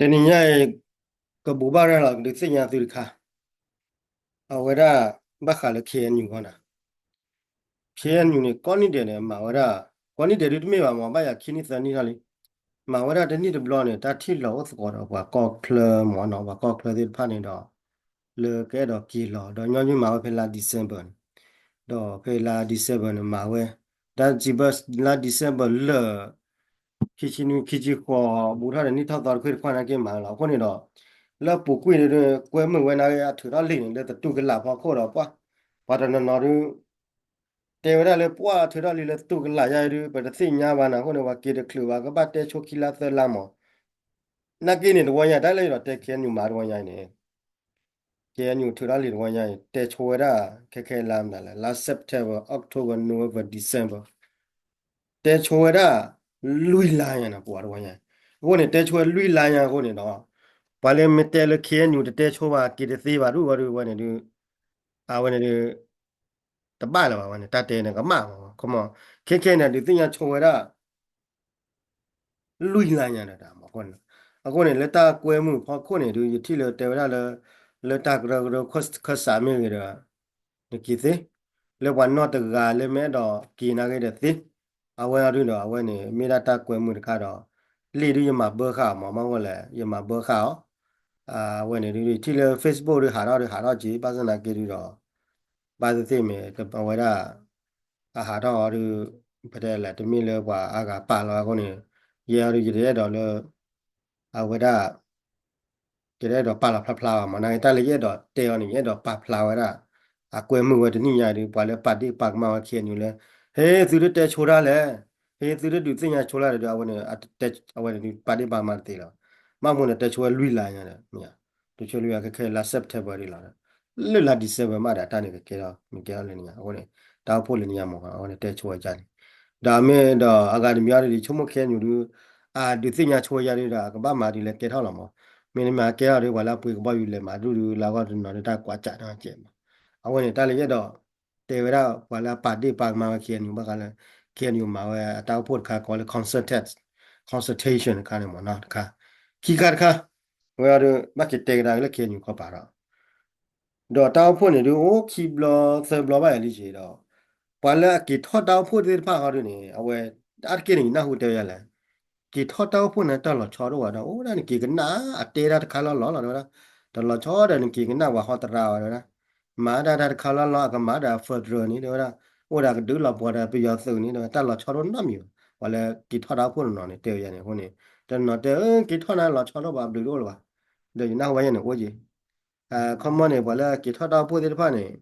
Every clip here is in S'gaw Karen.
တနံၤညါအံၤ ကဘိးဘၣ်ရၤလီၤ ကဒုးသ့ၣ်ညါသုတခါ, အဝဲဒၣ် ဘၣ်ဃးလၢ ခ့ၣ်အဲၣ်ယူၣ် ဃီန့ၣ်, ခ့ၣ်အဲၣ်ယူၣ် န့ၣ် ကိးနံၣ်ဒဲးန့ၣ် မၤဝဲဒၣ်, ကိးနံၣ်ဒဲးဒုးတမ့ၢ်ဘၣ်မး ဘၣ်ယၤခံနံၣ်သၢနံၣ်ထီၣ်လံ, မၤဝဲဒၣ်တနံၣ်တဘျီန့ၣ် တၢ်ထံၣ်လီၤအိၣ်သကိးဒီးပှၤကီၢ်ချၢမးနီၤ, ပှၤကီၢ်ချၢသ့ၣ်တဖၣ်န့ၣ်ဒီး လၢကအဲၣ်ဒိးက့ၤလီၤ ဒီးညီနုၢ်မၤဝဲဖဲလါ December န့ၣ်, ဒီးဖဲလါ December န့ၣ် မၤဝဲ တၢ်စံးဘၢလါ December လၢာ် ခံဆံနွံ ခံဆံဃိး ဘူးထီၣ်ဒီးနံၣ်ထီၣ်သီတခွ့ၣ်တခွါန့ၣ်က့ၤမၤလီၤ. အဃိန့ၣ်ဒီး လၢအပူၤကွံာ်န့ၣ်ဒီး ကွဲမုာ်ဝဲနာ်က့ အထုးထီၣ်လံာ်န့ၣ် လၢသတူၢ်ကလာ်ဖီခိၣ်ဒီး ပှၤ ပှၤတနီၤနီၤဒုး တဲဝဲဒၣ်လၢ ပှၤထုးထီၣ်လံာ်လၢသတူၢ်ကလာ်ယါအံၤဒုး ပတသ့ၣ်ညါဘၣ်နၤအဃိန့ၣ် ပှၤက့ၤတချုးဘၣ် ကဘၣ်တဲဆိခံလါသၢလါမး နာ်က့န့ၣ် တဝီညါ တၢ်လၢယဒီးတဲ ခ့ၣ်အဲၣ်ယူၣ် မၤတဝီညါအံၤန့ၣ်, ခ့ၣ်အဲၣ်ယူၣ် ထုးထီၣ်လံာ်တဝီညါအံၤ တဲဆိဝဲဒၣ် ခဲခဲလါမနုၤလဲၣ်, လါ September, October, November, December တဲဆိဝဲဒၣ် လွံၢ်လါညါန့ၣ် ပှၤတဝီညါ, အဃိန့ၣ် တဲဆိဝဲလွံၢ်လါညါအဃိန့ၣ်ဒီး ပှၤလၢမ့ၢ်တဲလၢ ခ့ၣ်အဲၣ်ယူၣ် တတဲဆိဘၣ် က့ၤတသ့ဘၣ်ဒုးဝဲဒုး ဝဲန့ၣ်ဒုး အဝဲန့ၣ်ဒုး တဘၣ်လၢၤဘၣ်ဝဲန့ၣ် တၢ်တဲန့ၣ် ကမၣ်မး ခီမီ ခဲခဲန့ၣ် ဒုးသ့ၣ်ညါဆိဝဲဒၣ် လွံၢ်လါညါဒီးတၢ်မး အဃိန့ၣ် လၢတၢ်ကွဲမုာ်ဖီခိၣ်န့ၣ်ဒုး ယထံၣ်လၢတဲဝဲဒၣ်လၢ လၢတၢ်ကရၢကရိခၢၣ်စးမ့ၢ်ဂ့ၤဒီး နက့ၤသ့, လၢပှၤနီၢ်တဂၤလၢမ့ၢ်အဲၣ်ဒိးက့ၤနာ်ဂ့ၤဒီးသ့, အဝဲအီၤဒုးဒီး အဝဲန့ၣ် မ့ၢ်ဒၣ်တၢ်ကွဲမုာ်တခါဒီး လံာ်ဒုးယမၤဘၢဃာ်အီၤမး မ့ၢ်ဝဲလဲၣ် ယမၤဘၢဃာ်အီၤ, အဝဲန့ၣ်ဒုး ထံၣ်လၢ Facebook ဒုးဟးထီၣ်ဒုးဟးထီၣ်က့ၤ ဘၣ်ဆၣ်သနာ်က့ဒုးဒီး ဘၣ်သ့ၣ်သ့ၣ်မ့ၢ် အဝဲဒၣ် အဟးထီၣ်အီၤဒုး ပတဲလဲၣ် တမ့ၢ်လၢပှၤအါဂၤပာ်လီၤအဃိန့ၣ် ယဲအီၤဒုး ယတအဲၣ်ဒိးလၢ အဝဲဒၣ် ယတအဲၣ်ဒိးပာ်လီၤဖျါဖျါဘၣ်မး နာ်က့တၢ်လၢယအဲၣ်ဒိးတဲအီၤန့ၣ် ယအဲၣ်ဒိးပာ်ဖျါဝဲဒၣ် အကွဲမုာ်ဝဲတနံၣ်ညါဒုး ပှၤလၢပာ်ဒ့ၣ်ပာ်ကမၣ်ဝဲ ခ့ၣ်အဲၣ်ယူၣ် လၢ ဟ့ သုတတဲဆိတၢ်လဲၣ်, ဟ့ သုတဒုးသ့ၣ်ညါဆိတၢ်လဲၣ်ဒီး အဝဲန့ၣ် အဝဲန့ၣ်ဒုး ပာ်ဒ့ၣ်ပာ်ကမၣ်တသ့လီၤ. ဘၣ်မနုၤန့ၣ် တဲဆိဝဲလွံၢ်လါညါဒီး မ့ၢ် တဲဆိလွံၢ်လါ ခဲခဲလါ September ဒ်လီၤဒီး လၢလါ December မးဒီး တၢ်န့ၣ်ကကဲထီၣ် နကဲထီၣ်လၢနညါ အဃိန့ၣ် တၢ်အိၣ်ဖှိၣ်လၢနညါမ့ၢ် အဝဲန့ၣ်တဲဆိဝဲဒၣ်န့ၣ် ဒီးမ့ၢ်ဒီးအဂၤတမံၤအံၤဒုး ဆိကမိၣ် ခ့ၣ်အဲၣ်ယူၣ် ဒုး အဒုးသ့ၣ်ညါဆိဝဲယါဒုးဒီး အကဘၣ်မၤဒ်လဲၣ်ကဲထီၣ်လီၤမး, မ့တမ့ၢ်ကဲထီၣ်ဒုး ပှၤလၢအပှ့ၤကဘီယူၤလဲၤမၤဒုးဒုး လၢအဂီၢ်တနီၤဒုးတၢ်ကွၢ်ကးနီၣ်ကဲးမး, အဝဲန့ၣ် တၢ်လၢယအဲၣ်ဒိး တဲဝဲဒၣ် ပှၤလၢအပာ်ဒ့ၣ်ပာ်ကမၣ်ဝဲ ခ့ၣ်အဲၣ်ယူၣ် ဘၣ်ဃးလၢ ခ့ၣ်အဲၣ်ယူၣ် မၤဝဲအတၢ်အိၣ်ဖှိၣ်တခါ ကိးလၢ consultation, consultation တခါန့ၣ်မ့ၢ်နီၤ တခါ, ခံခါတခါ ဝဲအီၤဒုး ဘၣ်က့ၤတဲကဒါက့ၤလၢ ခ့ၣ်အဲၣ်ယူၣ် ခီပၤဒီး ဒီးတၢ်အိၣ်ဖှိၣ်န့ၣ်ဒုး အိၣ်ခံဘျီသၢဘျီဘၣ်ယၤလံက့ၤဒီး ပှၤလၢအက့ၤထီၣ်တၢ်အိၣ်ဖှိၣ်သ့ၣ်တဖၣ်ဃီဒုးန့ၣ် အဝဲ အါတက့ၢ်န့ၣ် ယနၢ်ဟူတဲဝဲယၤလဲၣ်, က့ၤထီၣ်တၢ်အိၣ်ဖှိၣ်န့ၣ် တၢ်လီၤဆီတအိၣ်ဘၣ်ဒီး အိၣ်ဒၣ်နက့ၤကနၣ် အတဲဒၣ်တခါလီၤလီၤလီၤ တဲဝဲဒၣ်, တလီၤဆီဒီးနက့ၤကနၣ်ပှၤဟီတရါဘၣ် တဲဝဲဒၣ်, မၤဒၣ်တၢ်တခါလီၤလီၤ အကမၤဒီး federal န့ၣ် တဲဝဲဒၣ်, အိၣ်ဒီးကဒုးလီၤပှီၤဒီးပယီၤသုးန့ၣ် တဲဝဲ တၢ်လီၤဆီတအိၣ်နီတမံၤဘၣ်, ပှၤလၢက့ၤထီၣ်တၢ်အိၣ်ဖှိၣ်နီၢ်နီၢ်န့ၣ် တဲဝဲယၤန့ၣ် အဃိန့ၣ် တနီၤတဲ က့ၤထီၣ်န့ၣ် လီၤဆီတအိၣ်ဘၣ် ဘျုးတအိၣ်လၢၤဘၣ်, ဒီးယနၢ်ဟူဘၣ်ယၤန့ၣ် အိၣ်က့ၤ ခီမီန့ၣ် ပှၤလၢက့ၤထီၣ်တၢ်အိၣ်ဖှိၣ်သ့ၣ်တဖၣ်န့ၣ်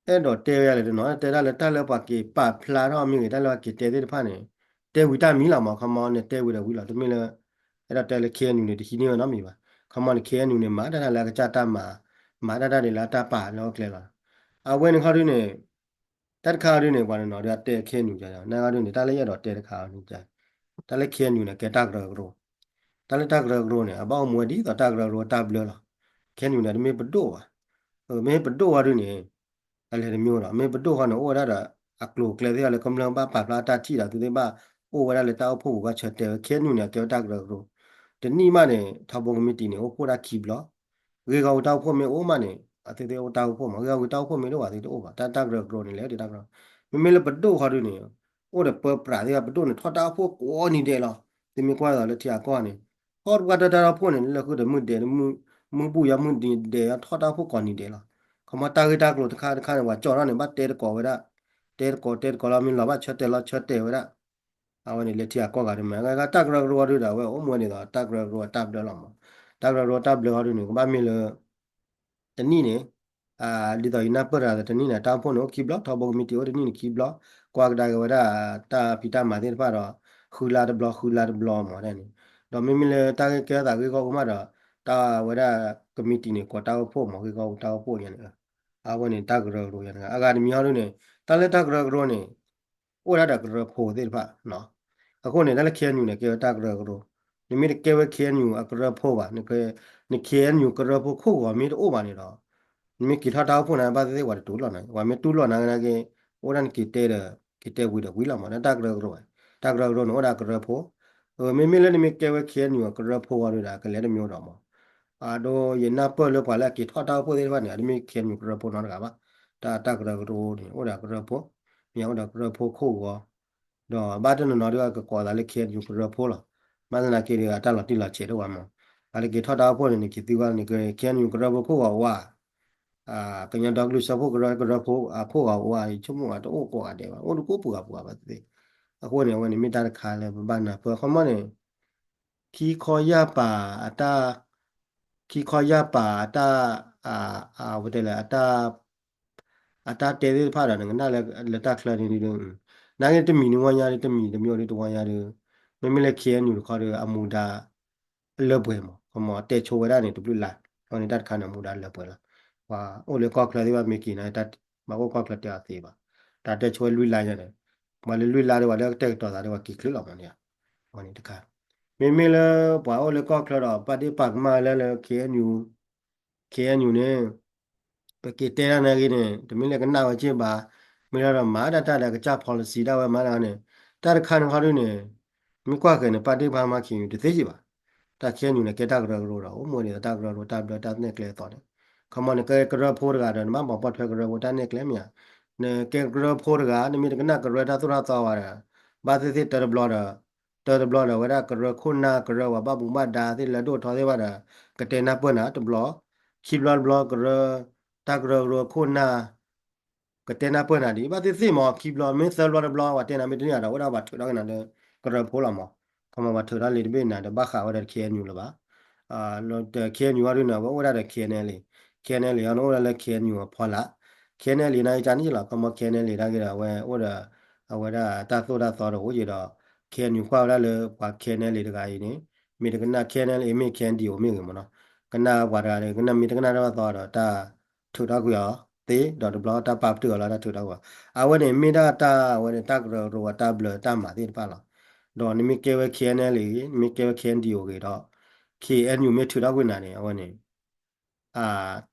အဲၣ်ဒိးတဲဝဲဒၣ်လဲၣ်တနီၤ တဲဒၣ်လၢတၢ်လၢပှၤက့ၤပာ်ဖျါထီၣ်မ့ၢ်ဂ့ၤ တၢ်လၢပှၤက့ၤတဲသ့ၣ်တဖၣ်န့ၣ် တဲဝံၤတၢ်မံၤလီၤမး ခီမီန့ၣ် တဲဝံၤဒီးဝံၤလီၤ တမ့ၢ်လၢ အဲၣ်ဒိးတဲလၢ ခ့ၣ်အဲၣ်ယူၣ် န့ၣ် တဟံးန့ၢ်ဝဲနီတမံၤဘၣ် ခီမီန့ၣ် ခ့ၣ်အဲၣ်ယူၣ် န့ၣ် မၤတၢ်တၢ်လၢအကစၢ်တၢ်မၤ မၤတၢ်တၢ်ဒ်လၢအတၢ်ပာ်လၢအကျဲလီၤ အဝဲန့ၣ်ခီဒုးန့ၣ် တၢ်တခါဒုးန့ၣ် ပှၤတနီၤဒုးအတဲ ခ့ၣ်အဲၣ်ယူၣ် န့ၣ်ခီဒုးန့ၣ် တၢ်လၢယအဲၣ်ဒိးတဲတခါ တၢ်လၢ ခ့ၣ်အဲၣ်ယူၣ် န့ၣ် ကဲတၢ်ကရၢကရိ တၢ်လၢတၢ်ကရၢကရိန့ၣ် အဘၣ်အိၣ်မူဝဲဒ်သိးတၢ်ကရၢကရိတၢ်ဘျၢလီၤ ခ့ၣ်အဲၣ်ယူၣ် န့ၣ် တမ့ၢ်ပဒိၣ်ဘၣ် မ့ၢ်ပဒိၣ်ဝဲဒုးန့ၣ် အလဲၤတမံၤဒီး မ့ၢ်ပဒိၣ်ဃီန့ၣ် အိၣ်ဝဲဒၣ်ဒီး အကျိၤအကျဲသ့ၣ်တဖၣ်လၢကမျၢၢ်ဘၣ်ပာ်ဖျါတၢ်ထံၣ်ဒီး သုသ့ၣ်ဘၣ်အိၣ်ဝဲဒၣ်လၢတၢ်အိၣ်ဖှိၣ်ပူၤဘၣ်ဆၢတဲာ်ဝဲ ခ့ၣ်အဲၣ်ယူၣ် န့ၣ် အကဲဝဲတၢ်ကရၢကရိ တနံၣ်မးန့ၣ် ထီဘိကမံးတံာ်န့ၣ် အိၣ်ဖှိၣ်တၢ်ခံဘျီ ဂ့ၢ်ဂီၢ်ဝံတၢ်အိၣ်ဖှိၣ်မ့ၢ်အိၣ်မးန့ၣ် အသုသ့ၣ်အိၣ်တၢ်အိၣ်ဖှိၣ်မး ဂ့ၢ်ဂီၢ်ဝံတၢ်အိၣ်ဖှိၣ်မ့ၢ်တအိၣ်ဘၣ် သုတအိၣ်ဘၣ် တၢ်တၢ်ကရၢကရိန့ၣ် လဲၤတၢ်ကရၢ မ့မ့ၢ်လၢပဒိၣ်ဃီဒုးန့ၣ် အိၣ်ဒီးပၢပြးသ့ၣ်တဖၣ် ပဒိၣ်န့ၣ်ထီၣ်တၢ်အိၣ်ဖှိၣ်ကိးနံၤဒဲးလီၤ သုမ့ၢ်ကွၢ်သိးလၢထံအကီၢ်န့ၣ် ထီၣ်တပှၢ်တၢ်တၢ်အိၣ်ဖှိၣ်န့ၣ် လၢဃုာ်ဒီးမုၢ်ဒဲး မုၢ်ဘူၣ်ယါမုၢ်နံၤဒဲးယါ ထီၣ်တၢ်အိၣ်ဖှိၣ်ကိးနံၤဒဲးလီၤ ခီမီတၢ်ဂ့ၢ်တၢ်ကျိၤတခါတခါန့ၣ် ပှၤကၠီထီၣ်န့ၣ် ဘၣ်တဲတကိးဝဲဒၣ် တဲတကိးတဲတကိးလီၤ မ့ၢ်လီၤဘၣ်ဆၢတဲာ်လီၤဆၢတဲာ်ဝဲဒၣ် အဝဲန့ၣ်လၢထံအကီၢ်ဂၤဒုးမး တၢ်ကရၢကရိဃီဒုးဒီး အဝဲအိၣ်မူဝဲဒ်သိး တၢ်ကရၢကရိတၢ်ဘျၢလီၤမး တၢ်ကရၢကရိတၢ်ဘျၢဃီဒုးန့ၣ် ကဘၣ်မ့ၢ်လၢ တနံၣ်န့ၣ် ဒ်သိးယနၢ်ပၢၢ်တဂၤဒီး တနံၣ်န့ၣ် တၢ်အိၣ်ဖှိၣ်န့ၣ် အိၣ်ခံဘျီ ထီဘိကမံးတံာ်အိၣ်တနံၣ်န့ၣ်ခံဘျီ ကွၢ်ကဒါက့ၤဝဲဒၣ် တၢ်ဖံးတၢ်မၤသ့ၣ်တဖၣ်ဒီး ဃုလါတဘျီ ဃုလါတဘျီမးဒ်န့ၣ် ဒီးမ့မ့ၢ်လၢတၢ်ဂ့ၢ်ကဲထီၣ်သးဂ့ၢ်ဂီၢ်အိၣ်မးဒီး တၢ်ဝဲဒၣ်ကမံးတံာ်န့ၣ် ကိးတၢ်အိၣ်ဖှိၣ်မး ဂ့ၢ်ဂီၢ်အိၣ်တၢ်အိၣ်ဖှိၣ်ယါန့ၣ် အဝဲန့ၣ်တၢ်ကရၢကရိယါန့ၣ် အဂၤတမံၤဟီဒုးန့ၣ် တၢ်လၢတၢ်ကရၢကရိန့ၣ် အိၣ်ဒၣ်ဒီးကရၢဖိသ့ၣ်တဖၣ် အဃိန့ၣ် တၢ်လၢ ခ့ၣ်အဲၣ်ယူၣ် န့ၣ် ကဲဝဲတၢ်ကရၢကရိ နမ့ၢ်တကဲဝဲ ခ့ၣ်အဲၣ်ယူၣ် အကရၢဖိဘၣ် န ခ့ၣ်အဲၣ်ယူၣ် ကရၢဖိခိၣ်ဂီၤမ့ၢ်တအိၣ်ဘၣ်န့ၣ်ဒီး နမ့ၢ်က့ၤထီၣ်တၢ်အိၣ်ဖှိၣ်န့ၣ် ဘၣ်သ့ၣ်သ့ၣ်ပှၤတတူၢ်လိာ်နၤ ပှၤမ့ၢ်တူၢ်လိာ်နၤနာ်က့ အိၣ်ဒၣ်နက့ၤတဲဒီး က့ၤတဲဝံၤဒီးဝံၤလီၤမး တၢ်ကရၢကရိ တၢ်ကရၢကရိန့ၣ် အိၣ်ဒၣ်ကရၢဖိ မ့မ့ၢ်လၢနမ့ၢ်ကဲဝဲ KNU အကရၢဖိအီၤဒုဒီး ကလဲၤတမံၤဒီးမး, အဒိ ယနၢ်ပၢၢ်လၢပှၤလၢအက့ၤထီၣ်တၢ်အိၣ်ဖှိၣ်သ့ၣ်တဖၣ်န့ၣ် အတမ့ၢ် KNU ကရၢဖိနီတဂၤဘၣ်, တၢ် တၢ်ကရၢကရိန့ၣ် အိၣ်ဒီးကရၢဖိ, မ့ၢ်အိၣ်ဒီးကရၢဖိခိၣ်ဂီၤ, ဒီးဘၣ်တနီၤနီၤဒုကကိးသးလၢ KNU ကရၢဖိလီၤ, ဘၣ်သနာ်က့ဒီး အတၢ်လီၤတံၢ်လီၤဆဲးတအိၣ်ဘၣ်မး, အတက့ၤထီၣ်တၢ်အိၣ်ဖှိၣ်န့ၣ် နက့ၤသံကွၢ်န့ၣ် KNU ကရၢဖိခိၣ်ဂီၤအိၣ်ဧါ ကညီဒီကလုာ်စၢဖှိၣ်ကရၢ ကရၢဖိအခိၣ်ဂီၤအိၣ်ဧါ ယဆိကမိၣ်အတအိၣ်ကိးဂၤဒဲးဘၣ်, အိၣ်တကိးပှၤပှၤဘၣ်သ့ၣ်သ့ၣ်, အဃိန့ၣ် အဝဲန့ၣ်မ့ၢ်တၢ်တခါလၢပဘၣ်နၢ်ပၢၢ် ခီမီန့ၣ် ခံခီယၢ်ပၤအတၢ်, ခံခီယၢ်ပၤအတၢ်, အဝဲတဲလၢ အတၢ်တဲသ့ၣ်တဖၣ်ဒီး နကနၣ်လၢတၢ်ချၢန့ၣ်ဒု, နာ်က့တမံၤန့ၣ်ဝီညါဒီး တမံၤတမံၤဒီးတဝီညါဒီး, မ့မ့ၢ်လၢ KNU တခီဒီး အမူဒါ လၢပှဲၤမး, ခီမီတဲဆိဝဲဒၣ်န့ၣ် တဘျုးလါ, အဝဲန့ၣ်တၢ်တခါန့ၣ် အမူဒါလၢပှဲၤလီၤ, ပှၤအိၣ်လၢကီၢ်ချၢသ့ၣ်တဖၣ်မ့ၢ်က့ၤန့ၣ် ပှၤအိၣ်ကီၢ်ချၢတဲအီၤသ့ဘၣ်, တၢ်တဲဆိဝဲလွံၢ်လါညါန့ၣ်, ပှၤလၢလွံၢ်လါဒီး ပှၤလၢကတဲာ်ကတီၤသးဒီး ပှၤက့ၤချုးလီၤမးန့ၣ်, အဝဲန့ၣ်တခါ, မ့မ့ၢ်လၢပှၤအိၣ်လၢကီၢ်ချၢဒီး ပာ်ဒ့ၣ်ပာ်ကမၣ်လၢလၢ KNU, KNU န့ၣ် ပက့ၤတဲတၢ်နာ်က့န့ၣ် တမ့ၢ်လၢကနၣ်ဝဲက့ၢ်ဘၣ်, မ့ၢ်လၢဒီးမၤဒၣ်တၢ်ဒီးကစၢ် policy ဒၣ်ဝဲမၤဒၣ်န့ၣ်, တၢ်တခါန့ၣ်ခီဒုန့ၣ်, မ့ၢ်ကွၢ်ဃဲၤန့ၣ် ပာ်ဒ့ၣ်ပာ်ကမၣ် KNU တသ့က့ၢ်ဘၣ်, တၢ် KNU န့ၣ် ကဲတၢ်ကရၢကရိဒီး အိၣ်မူဒံးတၢ်ကရၢကရိတၢ်ဘျၢတၢ်နဲၣ်ကျဲအသိးန့ၣ်, ခီမီန့ၣ် ကဲကရၢဖိတဂၤဒီး နဘၣ်မၤပိာ်ထွဲကရၢဖိတၢ်နဲၣ်ကျဲမ့ၢ်ဧါ, နကဲကရၢဖိတဂၤ နမ့ၢ်တကနၣ်ကရၢတၢ်သိၣ်တၢ်သီဘၣ်ဒီး, ဘၣ်သ့ၣ်သ့ၣ်တၢတဘျီဒီး တၢတဘျီဒီး ဝဲဒၣ်ကရၢခိၣ်နၢ် ကရၢပှၤဘၣ်မူဘၣ်ဒါသ့ၣ်လၢအဒိၣ်ထီသ့ၣ်တဖၣ်ဒီး ကတဲနၢ်ပၢၢ်နၤတဘျီ, ခံဘျီတဘျီကရၢ, တၢ်ကရၢကရိခိၣ်နၢ် ကတဲနၢ်ပၢၢ်နၤဒ် ဘၣ်သ့ၣ်သ့ၣ်မး ခံဘျီ မ့ၢ်သၢဘျီတဘျီ ပှၤတဲနၤမ့ၢ်တန့ၢ်ဒီး အိၣ်ဒၣ်ပှၤထုးထီၣ်က့ၤနၤလၢကရၢဖိလီၤမး, ခီမီပှၤထုးထီၣ်လံာ်တဘ့ၣ်နၤဒီး ဘၣ်ဃးဝဲဒၣ် KNU လၢၤဘၣ်, ဒီး KNU အီၤဒုန့ၣ် အဝဲအိၣ်ဒၣ်ဒီး KNLA, KNLA အီၤန့ၣ်အိၣ်ဒၣ်လၢ KNU အဖီလာ်, KNLA နာ်က့န့ၣ်လီၤ ခီမီ KNLA နာ်က့ဒီး အဝဲအိၣ်ဒီး အဝဲဒၣ်တၢ်သိၣ်တၢ်သီတအိၣ်က့ၤဒီး KNU ကွၢ်ဝဲဒၣ်လၢပှၤ KNLA တဂၤအံၤန့ၣ် မ့ၢ်တကနၣ် KNLA မ့ၢ် KNDO မ့ၢ်ဂ့ၤမးနီၤ, ကနၣ်ပှၤတဂၤဒီး ကနၣ်မ့ၢ်တကနၣ်တၢ်သိၣ်တၢ်သီဒီး တၢ်ထုးထီၣ်ကွံာ်အီၤသ့ ဒီးတဘျီတၢ်ပာ်ပတုာ်အီၤလၢတၢ်ထုးထီၣ်ကွံာ်, အဝဲန့ၣ်မ့ၢ်ဒၣ်တၢ် အဝဲန့ၣ်တၢ်ကရၢကရိအတၢ်ဘျၢတၢ်မၤသ့ၣ်တဖၣ်လီၤ, ဒီးနမ့ၢ်ကဲဝဲ KNLA ဂ့ၤ နမ့ၢ်ကဲဝဲ KNDO ဂ့ၤဒီး KNU မ့ၢ်ထုးထီၣ်ကွံာ်နၤန့ၣ် အဝဲန့ၣ်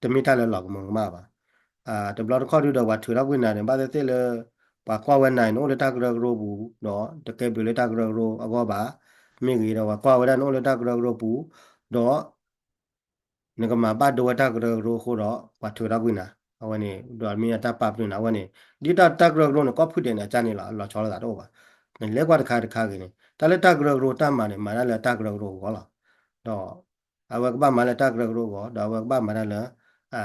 တမ့ၢ်တၢ်လၢလီၤကမၢကမၣ်ဘၣ်, တဘျီတခီၣ်ဒုဒီး ပှၤထုးထီၣ်ကွံာ်နၤန့ၣ် ဘၣ်သ့ၣ်သ့ၣ်လၢ ပှၤကွၢ်ဝဲနၤန့ၣ် နအိၣ်လၢတၢ်ကရၢကရိပူၤ ဒီးတကဲဘျုးလၢတၢ်ကရၢကရိအဂီၢ်ဘၣ်, မ့ၢ်ဂ့ၤဒီး ပှၤကွၢ်ဝဲဒၣ်နအိၣ်လၢတၢ်ကရၢကရိပူၤ ဒီး နကမၤဘၣ်ဒိဝဲတၢ်ကရၢကရိအဃိဒီး ပှၤထုးထီၣ်ကွံာ်နၤ, အဝဲန့ၣ် ဒီးမ့ၢ်အတၢ်ပာ်ပတုာ်နၤ အဝဲန့ၣ် ဒ်တၢ်တၢ်ကရၢကရိန့ၣ် ကိးဖုဒဲးန့ၣ် အကၢ်န့ၣ်လီၤ လီၤဆီလိာ်သးတအိၣ်ဘၣ်, နလဲၤကွၢ်တခါတခါဂ့ၤန့ၣ် တၢ်လၢတၢ်ကရၢကရိတၢ်မၤန့ၣ် မၤတၢ်လၢတၢ်ကရၢကရိအဂီၢ်လီၤ, ဒီး အဝဲကဘၣ်မၤလၢတၢ်ကရၢကရိအဂီၢ် ဒီးအဝဲကဘၣ်မၤတၢ်လၢ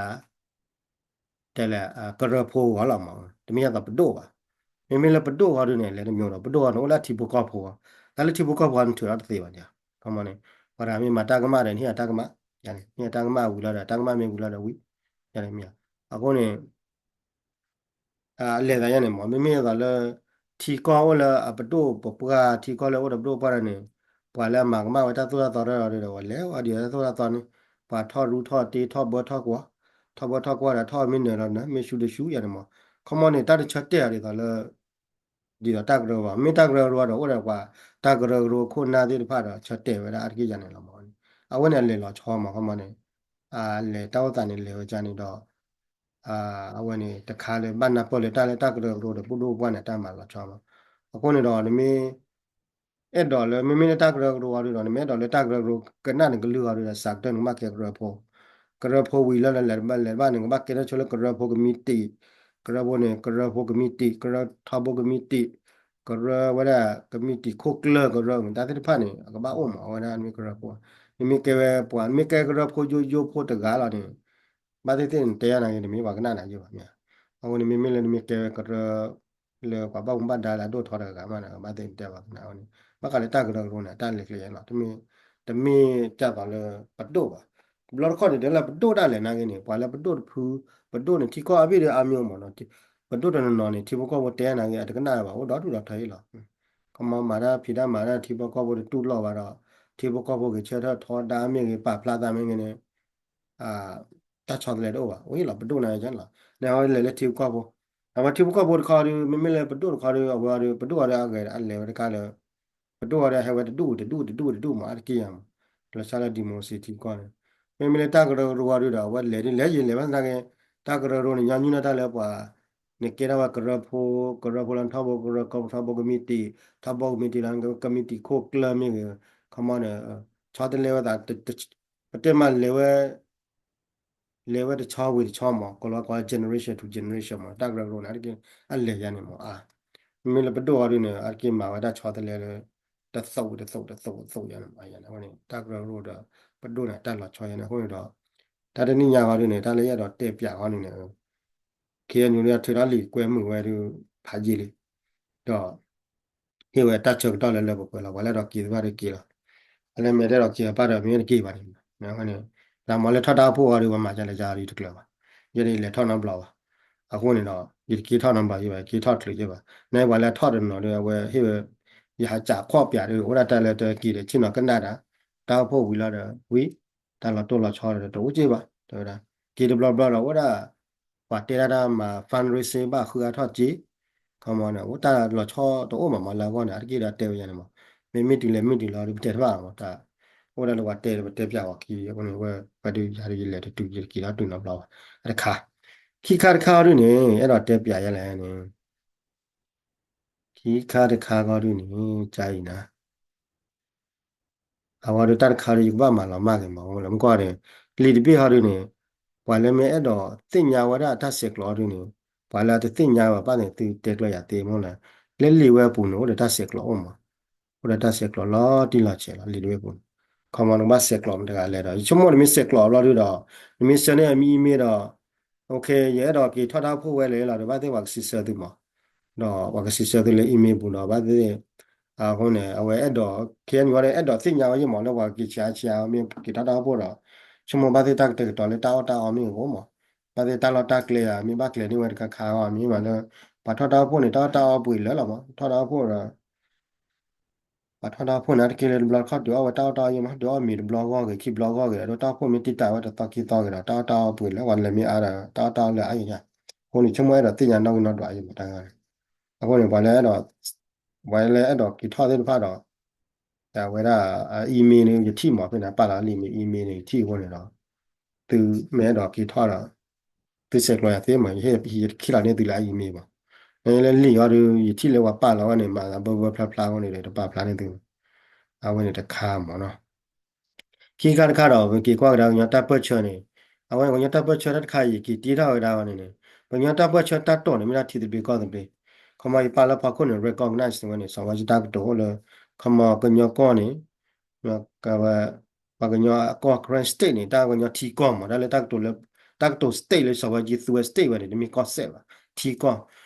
တဲလဲၣ် ကရၢဖိအဂီၢ်လီၤမး, တမ့ၢ်ယသိးပဒိၣ်ဘၣ်, မ့မ့ၢ်လၢပဒိၣ်အီၤဒုန့ၣ် လဲၤတမံၤဒီး ပဒိၣ်အီၤန့ၣ် အိၣ်လၢထံဖိကီၢ်ဖိအဂီၢ်, တၢ်လၢထံဖိကီၢ်ဖိအီၤန့ၣ် ထုးထီၣ်တသ့ဘၣ်န့ၣ်, ခီမီန့ၣ် ပှၤတဂၤမ့ၢ်မၤတၢ်ကမၣ်ဒီး နဟ့ၣ်အတၢ်ကမၣ်, နဟ့ၣ်အတၢ်ကမၣ်ဝံၤလီၤဒီး တၢ်ကမၣ်မ့ၢ်ဝံၤလီၤဒီးဝံၤ, မ့ၢ်, အဃိန့ၣ် အလဲၤသးယါန့ၣ်မး မ့မ့ၢ်သိးလၢ ထံကီၢ်အိၣ်လၢအပဒိၣ်ပပှၢ် ထံကီၢ်လၢအိၣ်ဒီးပဒိၣ်ပှၢ်ဒီးန့ၣ် ပှၤလၢအမၤကမၣ်ဝဲတၢ်သိၣ်တၢ်သီတၢ်ဒီး ပှၤလဲၤဝဲဒ်တၢ်သိၣ်တၢ်သီန့ၣ် ပှၤထီၣ်ရူထီၣ်တ့ထီၣ်ဘၢထီၣ်ကွီၢ်, ထီၣ်ဘၢထီၣ်ကွီၢ်ဒီးထီၣ်မ့ၢ်နၢၤဒီးနၢၤ မ့ၢ်ဆူဒီးဆူယါန့ၣ်မး, ခီမီန့ၣ် တၢ်တဆၢတဲာ်အီၤဒ်သိးလၢ ဒ်သိးတၢ်ကရၢကရိ မ့ၢ်တၢ်ကရၢကရိဒီး အိၣ်ဒီးပှၤ တၢ်ကရၢကရိခိၣ်နၢ်သ့ၣ်တဖၣ်ဒီး ဆၢတဲာ်ဝဲဒၣ်အါတက့ၢ်ယါန့ၣ်လီၤမး, အဝဲန့ၣ်အလဲၤလီၤဆီမး ခီမီန့ၣ် အလဲၤတၢ်အိၣ်သးန့ၣ်လဲၤဝဲကါန့ၣ်ဒီး အဝဲန့ၣ် တခါလၢဘၣ်နၢ်ပၢၢ်လၢတၢ်လၢတၢ်ကရၢကရိဒီး ပဒိၣ်ပပှၢ်န့ၣ် တၢ်မၤလီၤဆီမး, အဃိန့ၣ်ဒီး နမ့ၢ် အဲၣ်ဒိးလၢ မ့မ့ၢ်လၢတၢ်ကရၢကရိအီၤဒုဒီး နမ့ၢ်အဲၣ်ဒိးလၢတၢ်ကရၢကရိကနၣ်န့ၣ် ကလုၢ်အီၤဒုဒီး စးကတၢၢ်နကဘၣ်ကဲကရၢဖိ, ကရၢဖိဝံၤလၢလဲၤဘၣ်လဲၤဘၣ်န့ၣ် ကဘၣ်ကဲထီၣ်ဆိလၢကရၢဖိကမံးတံာ်, ကရၢဖိန့ၣ် ကရၢဖိကမံးတံာ် ကရၢထီဘိကမံးတံာ်, ကရၢဝဲဒၣ်ကမံးတံာ်ခိၣ်ကျၢၢ်ကရၢ တၢ်သ့ၣ်တဖၣ်န့ၣ် အကဘၣ်အိၣ်မး အဝဲဒၣ်မ့ၢ်ကရၢဖိ, နမ့ၢ်ကဲဝဲပှၤ မ့ၢ်ကဲကရၢဖိယိယိဖိတဂၤလီၤန့ၣ် ဘၣ်သ့ၣ်သ့ၣ်နတဲယါနာ်က့ တမ့ၢ်ပှၤကနၣ်နၤယိဘၣ်မ့ၢ်ဧါ, အဃိန့ၣ်မ့မ့ၢ်လၢနမ့ၢ်ကဲဝဲကရၢ လၢပှၤဘၣ်မူဘၣ်ဒါလၢအဒိၣ်ထီတဂၤမးန့ၣ် ဘၣ်သ့ၣ်နတဲပှၤကနၣ်အီၤန့ၣ် ဘၣ်ဃးလၢတၢ်ကရၢကရိန့ၣ် တၢ်လဲၤကျဲယါလီၤ, တမ့ၢ် တမ့ၢ်ကၢ်သိးလၢပဒိၣ်ဘၣ်, တဘျီတခီၣ်န့ၣ် တဲလၢပဒိၣ်ဒၣ်လဲာ်နာ်က့န့ၣ် ပှၤလၢပဒိၣ်တဖု ပဒိၣ်န့ၣ် ထံကီၢ်အဘ့ၣ်ဒီးအါမံၤမးနီၤ, ပဒိၣ်တနီၤနီၤန့ၣ် ထံဖိကီၢ်ဖိတဲနာ်က့ အတကနၣ်ဘၣ် အိၣ်ဒီဒူၣ်ဒီထၢအံၤလီၤ, ခီမီမၤတၢ်ဖံးတၢ်မၤတၢ်ထံဖိကီၢ်ဖိတတူၢ်လိာ်ဘၣ်ဒီး ထံဖိကီၢ်ဖိက့ၤဆၢထၢၣ်ထီဒါမ့ၢ်ဂ့ၤ ပာ်ဖျါသးမ့ၢ်ဂ့ၤန့ၣ် တၢ်ဆီတလဲတအိၣ်ဘၣ် အိၣ်လီၤ ပဒိၣ်နာ်က့န့ၣ်လီၤ, နဟဲဝဲလဲၤလၢထံဖိကီၢ်ဖိ, အဝဲထံဖိကီၢ်ဖိတခီဒီး မ့မ့ၢ်လၢပဒိၣ်တခီဒီး အဝဲဒီး ပဒိၣ်အီၤဒီးအဂဲၤအလဲၤဝဲတခါလၢ ပဒိၣ်အီၤဒီးဟဲဝဲတဒူၣ်တဒူၣ်တဒူၣ်တဒူၣ်မး အါတက့ၢ်ယါမး, လီၤဆီလၢ democracy ထံကီၢ်န့ၣ်, မ့မ့ၢ်လၢတၢ်ကရၢကရိအီၤဒုဒီး အဝဲလဲၤဒ်လဲၣ်ယံၤလဲၤဘၣ်သနာ်က့ တၢ်ကရၢကရိန့ၣ် ညီနုၢ်န့ၢ်တၢ်လၢပှၤ နကဲထီၣ်ဝဲကရၢဖိ, ကရၢဖိလၢနထီဘိကရၢ ကီၢ်ထီဘိကမံးတံာ်, ထီဘိကမံးတံာ်လၢကမံးတံာ်ခိၣ်ကျၢၢ်မ့ၢ်ဂ့ၤ, ခီမီန့ၣ် ဆီတလဲဝဲသး ပတဲမးလဲၤဝဲ လဲၤဝဲတဆီဝံၤတဆီမး ကိးလီၤကိး generation to generation မး တၢ်ကရၢကရိန့ၣ် အါတက့ၢ် အလဲၤယါန့ၣ်မး အါ, မ့မ့ၢ်လၢပဒိၣ်အီၤဒုန့ၣ် အါတက့ၢ်မၤဝဲတၢ်ဆီတလဲလၢ တသိးတသိးတသိးတသိးယါန့ၣ်မး ယါန့ၣ် အဃိန့ၣ် တၢ်ကရၢကရိဒီး ပဒိၣ်န့ၣ် တၢ်လီၤဆီယါန့ၣ် အဃိန့ၣ်ဒီး တၢ်တနံၣ်ညါအီၤဒုန့ၣ် တၢ်လၢယအဲၣ်ဒိးတဲပၠးအီၤန့ၣ်န့ၣ် ခ့ၣ်အဲၣ်ယူၣ်န့ၣ် ထုးထီၣ်လံာ်ကွဲမုာ်ဝဲဒု ဖးယံာ်လံ, ဒီး ဟ့ၣ်ဝဲတၢ်ဆၢကတီၢ်လၢလၢပှဲၤပှဲၤလီၤ ပှၤလၢအဲၣ်ဒိးက့ၤတဖၣ်ဒီးက့ၤလီၤ, အလၢမဲာ်တအဲၣ်ဒိးက့ၤအပၢ်ဒီးမ့ၢ်တက့ၤဘၣ်န့ၣ်, တၢ်မၤလၢထီၣ်တၢ်အိၣ်ဖှိၣ်အီၤဒီး ပှၤမၤကလဲၤကဒီးတကျၢၤဘၣ်, ယဲဒၣ်ယလဲၤထီၣ်နီတဘျီဘၣ်, အဃိန့ၣ်ဒီး ယတက့ၤထီၣ်နီတဘျီယဘၣ် က့ၤထီၣ်တချုးယဘၣ်, နပှၤလၢအထီၣ်တနီၤဒီး အဝဲဟ့ၣ်ဝဲ ယဟးစးခီၣ်ပၠးဒီး အိၣ်ဒၣ်တၢ်လၢတက့ၤဒီးဆ့ၣ်နီၤကနၣ်တၢ်, တၢ်အိၣ်ဖှိၣ်ဝံၤလီၤဒီး ဝံၤ တၢ်လီၤတိၢ်လီၤဆီဒီးတအိၣ်က့ဘၣ် တဲဝဲဒၣ်, က့ၤတဘျီဘျီဒီး အိၣ်ဒၣ် ပှၤတဲဒၣ်တၢ်မၤ fundraising ဘၣ်ဃုအါထီၣ်က့, ခီမီန့ၣ် အိၣ်တၢ်လီၤဆီတအိၣ်မးမးလၢအဂီၢ်န့ၣ် အါတက့ၢ်ဒီးတဲဝဲယါန့ၣ်မး, မ့မ့ၢ်တုၤလဲၤမ့ၢ်တုၤလီၤဒီးပတဲတဘၣ်မး, တၢ် အိၣ်ဒၣ်လၢပှၤတဲဒီးပတဲပၠးဝဲခံ အဃိန့ၣ် ဝဲပှၤဒုးယၤဒုးယလဲၤတတုၤယတက့ၤထီၣ်တုၤနီတဘျီဘၣ်, အတခါ, ခံခါတခါအီၤဒုန့ၣ် အဲၣ်ဒိးတဲပၠးယါလဲၣ်န့ၣ် ခံခါတခါဂီၢ်ဒုန့ၣ် ကါအံၤနၤ အဝဲဒုတၢ်တခါဒီး ယကဘၣ်မၤလီၤမၢ်က့ၤမး လၢမုၢ်ကီၢ်န့ၣ် လံာ်တဘ့ၣ်ဟီဒုန့ၣ် ပှၤလၢမ့ၢ်အဲၣ်ဒိးသ့ၣ်ညါဝဲဒၣ်အတၢ်ဆဲးကျိးအီၤဒုန့ၣ် ပှၤလၢအတသ့ၣ်ညါဘၣ်ဘၣ်န့ၣ် သုတဲကျၢၤယၤသ့မ့ၢ်လဲၣ်, လၢလံာ်ဝဲအပူၤန့ၣ် အိၣ်ဒီးတၢ်ဆဲးကျိးအိၣ်မး, အိၣ်ဒီးတၢ်ဆဲးကျိးလီၤတံၢ်လီၤဆဲးလီၤ လံာ်တဘ့ၣ်ပူၤန့ၣ်, ခီမီနကဘၣ်ဆဲးကျိးမတၤတဂၤလဲၣ်ဒီး ယဆိကမိၣ်နမ့ၢ်ဆဲးကျိးအီၤလီၤဒုဒီး နမ့ၢ်ဆှၢန့ၢ်အမံၤ email ဒီး okay ယအဲၣ်ဒိးက့ၤထီၣ်တၢ်အိၣ်ဖှိၣ်ဝဲလဲၣ်လီၤဒီး ဘၣ်သ့ၣ်ပှၤကစံးဆၢသုမး ဒီးပှၤကစံးဆၢသုလၢ email ပူၤဒီး ဘၣ်သ့ၣ်သ့ၣ် အဃိန့ၣ် အဝဲအဲၣ်ဒိး ခ့ၣ်အဲၣ်ယူၣ် ဝဲဒၣ်အဲၣ်ဒိးသ့ၣ်ညါဝဲယဲၢ်မး လၢပှၤကက့ၤဆါဆါ မ့ၢ်က့ၤထီၣ်တၢ်အိၣ်ဖှိၣ်ဒီး ဆိကမိၣ်ဘၣ်သ့ၣ်တၢ်ကတဲာ်ကတီၤလၢတၢ်အီၣ်တၢ်အီမ့ၢ်ဂ့ၤမး, ဘၣ်သ့ၣ်တၢ်လီၢ်တၢ်ကျဲဧါ မ့ၢ်ဘၣ်ကျဲၤန့ၢ်ဝဲတခါခါဧါ မ့ၢ်မးလၢ ပှၤထီၣ်တၢ်အိၣ်ဖှိၣ်န့ၣ် တၢ်အီၣ်တၢ်အီပှ့ၤလၢာ်လီၤမး ထီၣ်တၢ်အိၣ်ဖှိၣ်ဒီး ပှၤထီၣ်တၢ်အိၣ်ဖှိၣ်န့ၣ် တက့ၢ်လၢတဘျီတခီၣ်တုၤအီၣ်ဝဲတၢ်အီၣ်တၢ်အီယဲၢ်မး တုၤအီၣ်မ့ၤတဘျီဂီၢ်ဂ့ၤ ခံဘျီဂီၢ်ဂ့ၤ ဒီးတၢ်အိၣ်ဖှိၣ်မ့ၢ်တံၢ်တာ်ဝဲတသီခံသီဂ့ၤဒီး တၢ်အီၣ်တၢ်အီပှ့ၤလၢာ် ပှၤလဲၤမ့ၢ်အါဒီး တၢ်အီၣ်တၢ်အီလၢအါယဲၢ်ညါ, အဃိန့ၣ် ဆိကမိၣ်အဲၣ်ဒိးသ့ၣ်ညါနီၣ်ဂံၢ်နီၣ်ဒွးယဲၢ်မးတၢ်ဂၤန့ၣ်, အဃိန့ၣ် ပှၤလၢအဲၣ်ဒိး ပှၤလၢအဲၣ်ဒိးက့ၤထီၣ်သ့ၣ်တဖၣ်ဒီး အဝဲဒၣ် email န့ၣ် ယထံၣ်မး ဖဲန့ၣ် ပာ်လီၤလံာ်မ့ၢ် email န့ၣ် ယထံၣ်အဃိန့ၣ်ဒီး သုမ့ၢ်အဲၣ်ဒိးက့ၤထီၣ်ဒီး သုဆဲးကျိးယၤသ့မး ယဟ့ၣ်ယခံလီၤန့ၢ်သုလၢအ email မး, လၢလံာ်အီၤဒီး ယထံၣ်လၢပှၤပာ်လီၤဝဲန့ၣ် မၤသးဘၢဘၢဖျါဖျါအဃိန့ၣ်ဒီး တပာ်ဖျါန့ၢ်သု, အဝဲန့ၣ်တခါမးနီၤ ခံခါတခါဒီး ပက့ၤကွၢ်ကဒါကညီတၢ်ပၢၢ်ဆၢန့ၣ်, အဝဲန့ၣ် ကညီတၢ်ပၢၢ်ဆၢတၢ်တခါအံၤ ယက့ၤတ့ထီၣ်ဝဲဒၣ်ဝဲန့ၣ်န့ၣ်, ပကညီတၢ်ပၢၢ်ဆၢတၢ်တိာ်န့ၣ် မ့ၢ်ဒၣ်ထံသဘျ့ကီၢ်သဘျ့, ခီမီယပာ်လၢဖီခိၣ်န့ၣ် recognize ဝဲန့ၣ် စီၤဝဲကၠံတၢ်ကတိၤအိၣ်လၢ ခီမီကညီကီၢ်န့ၣ် ပှၤကညီအကီၢ် Karen State န့ၣ် တၢ်ကညီထံကီၢ်မး တၢ်လၢတၢ်ကတိၤလၢ တၢ်ကတိၤ state လၢစီၤဝဲကၠံသူဝဲ state ဝဲန့ၣ် တမ့ၢ်ကီၢ်စဲၣ်ဘၣ် ထံကီၢ်,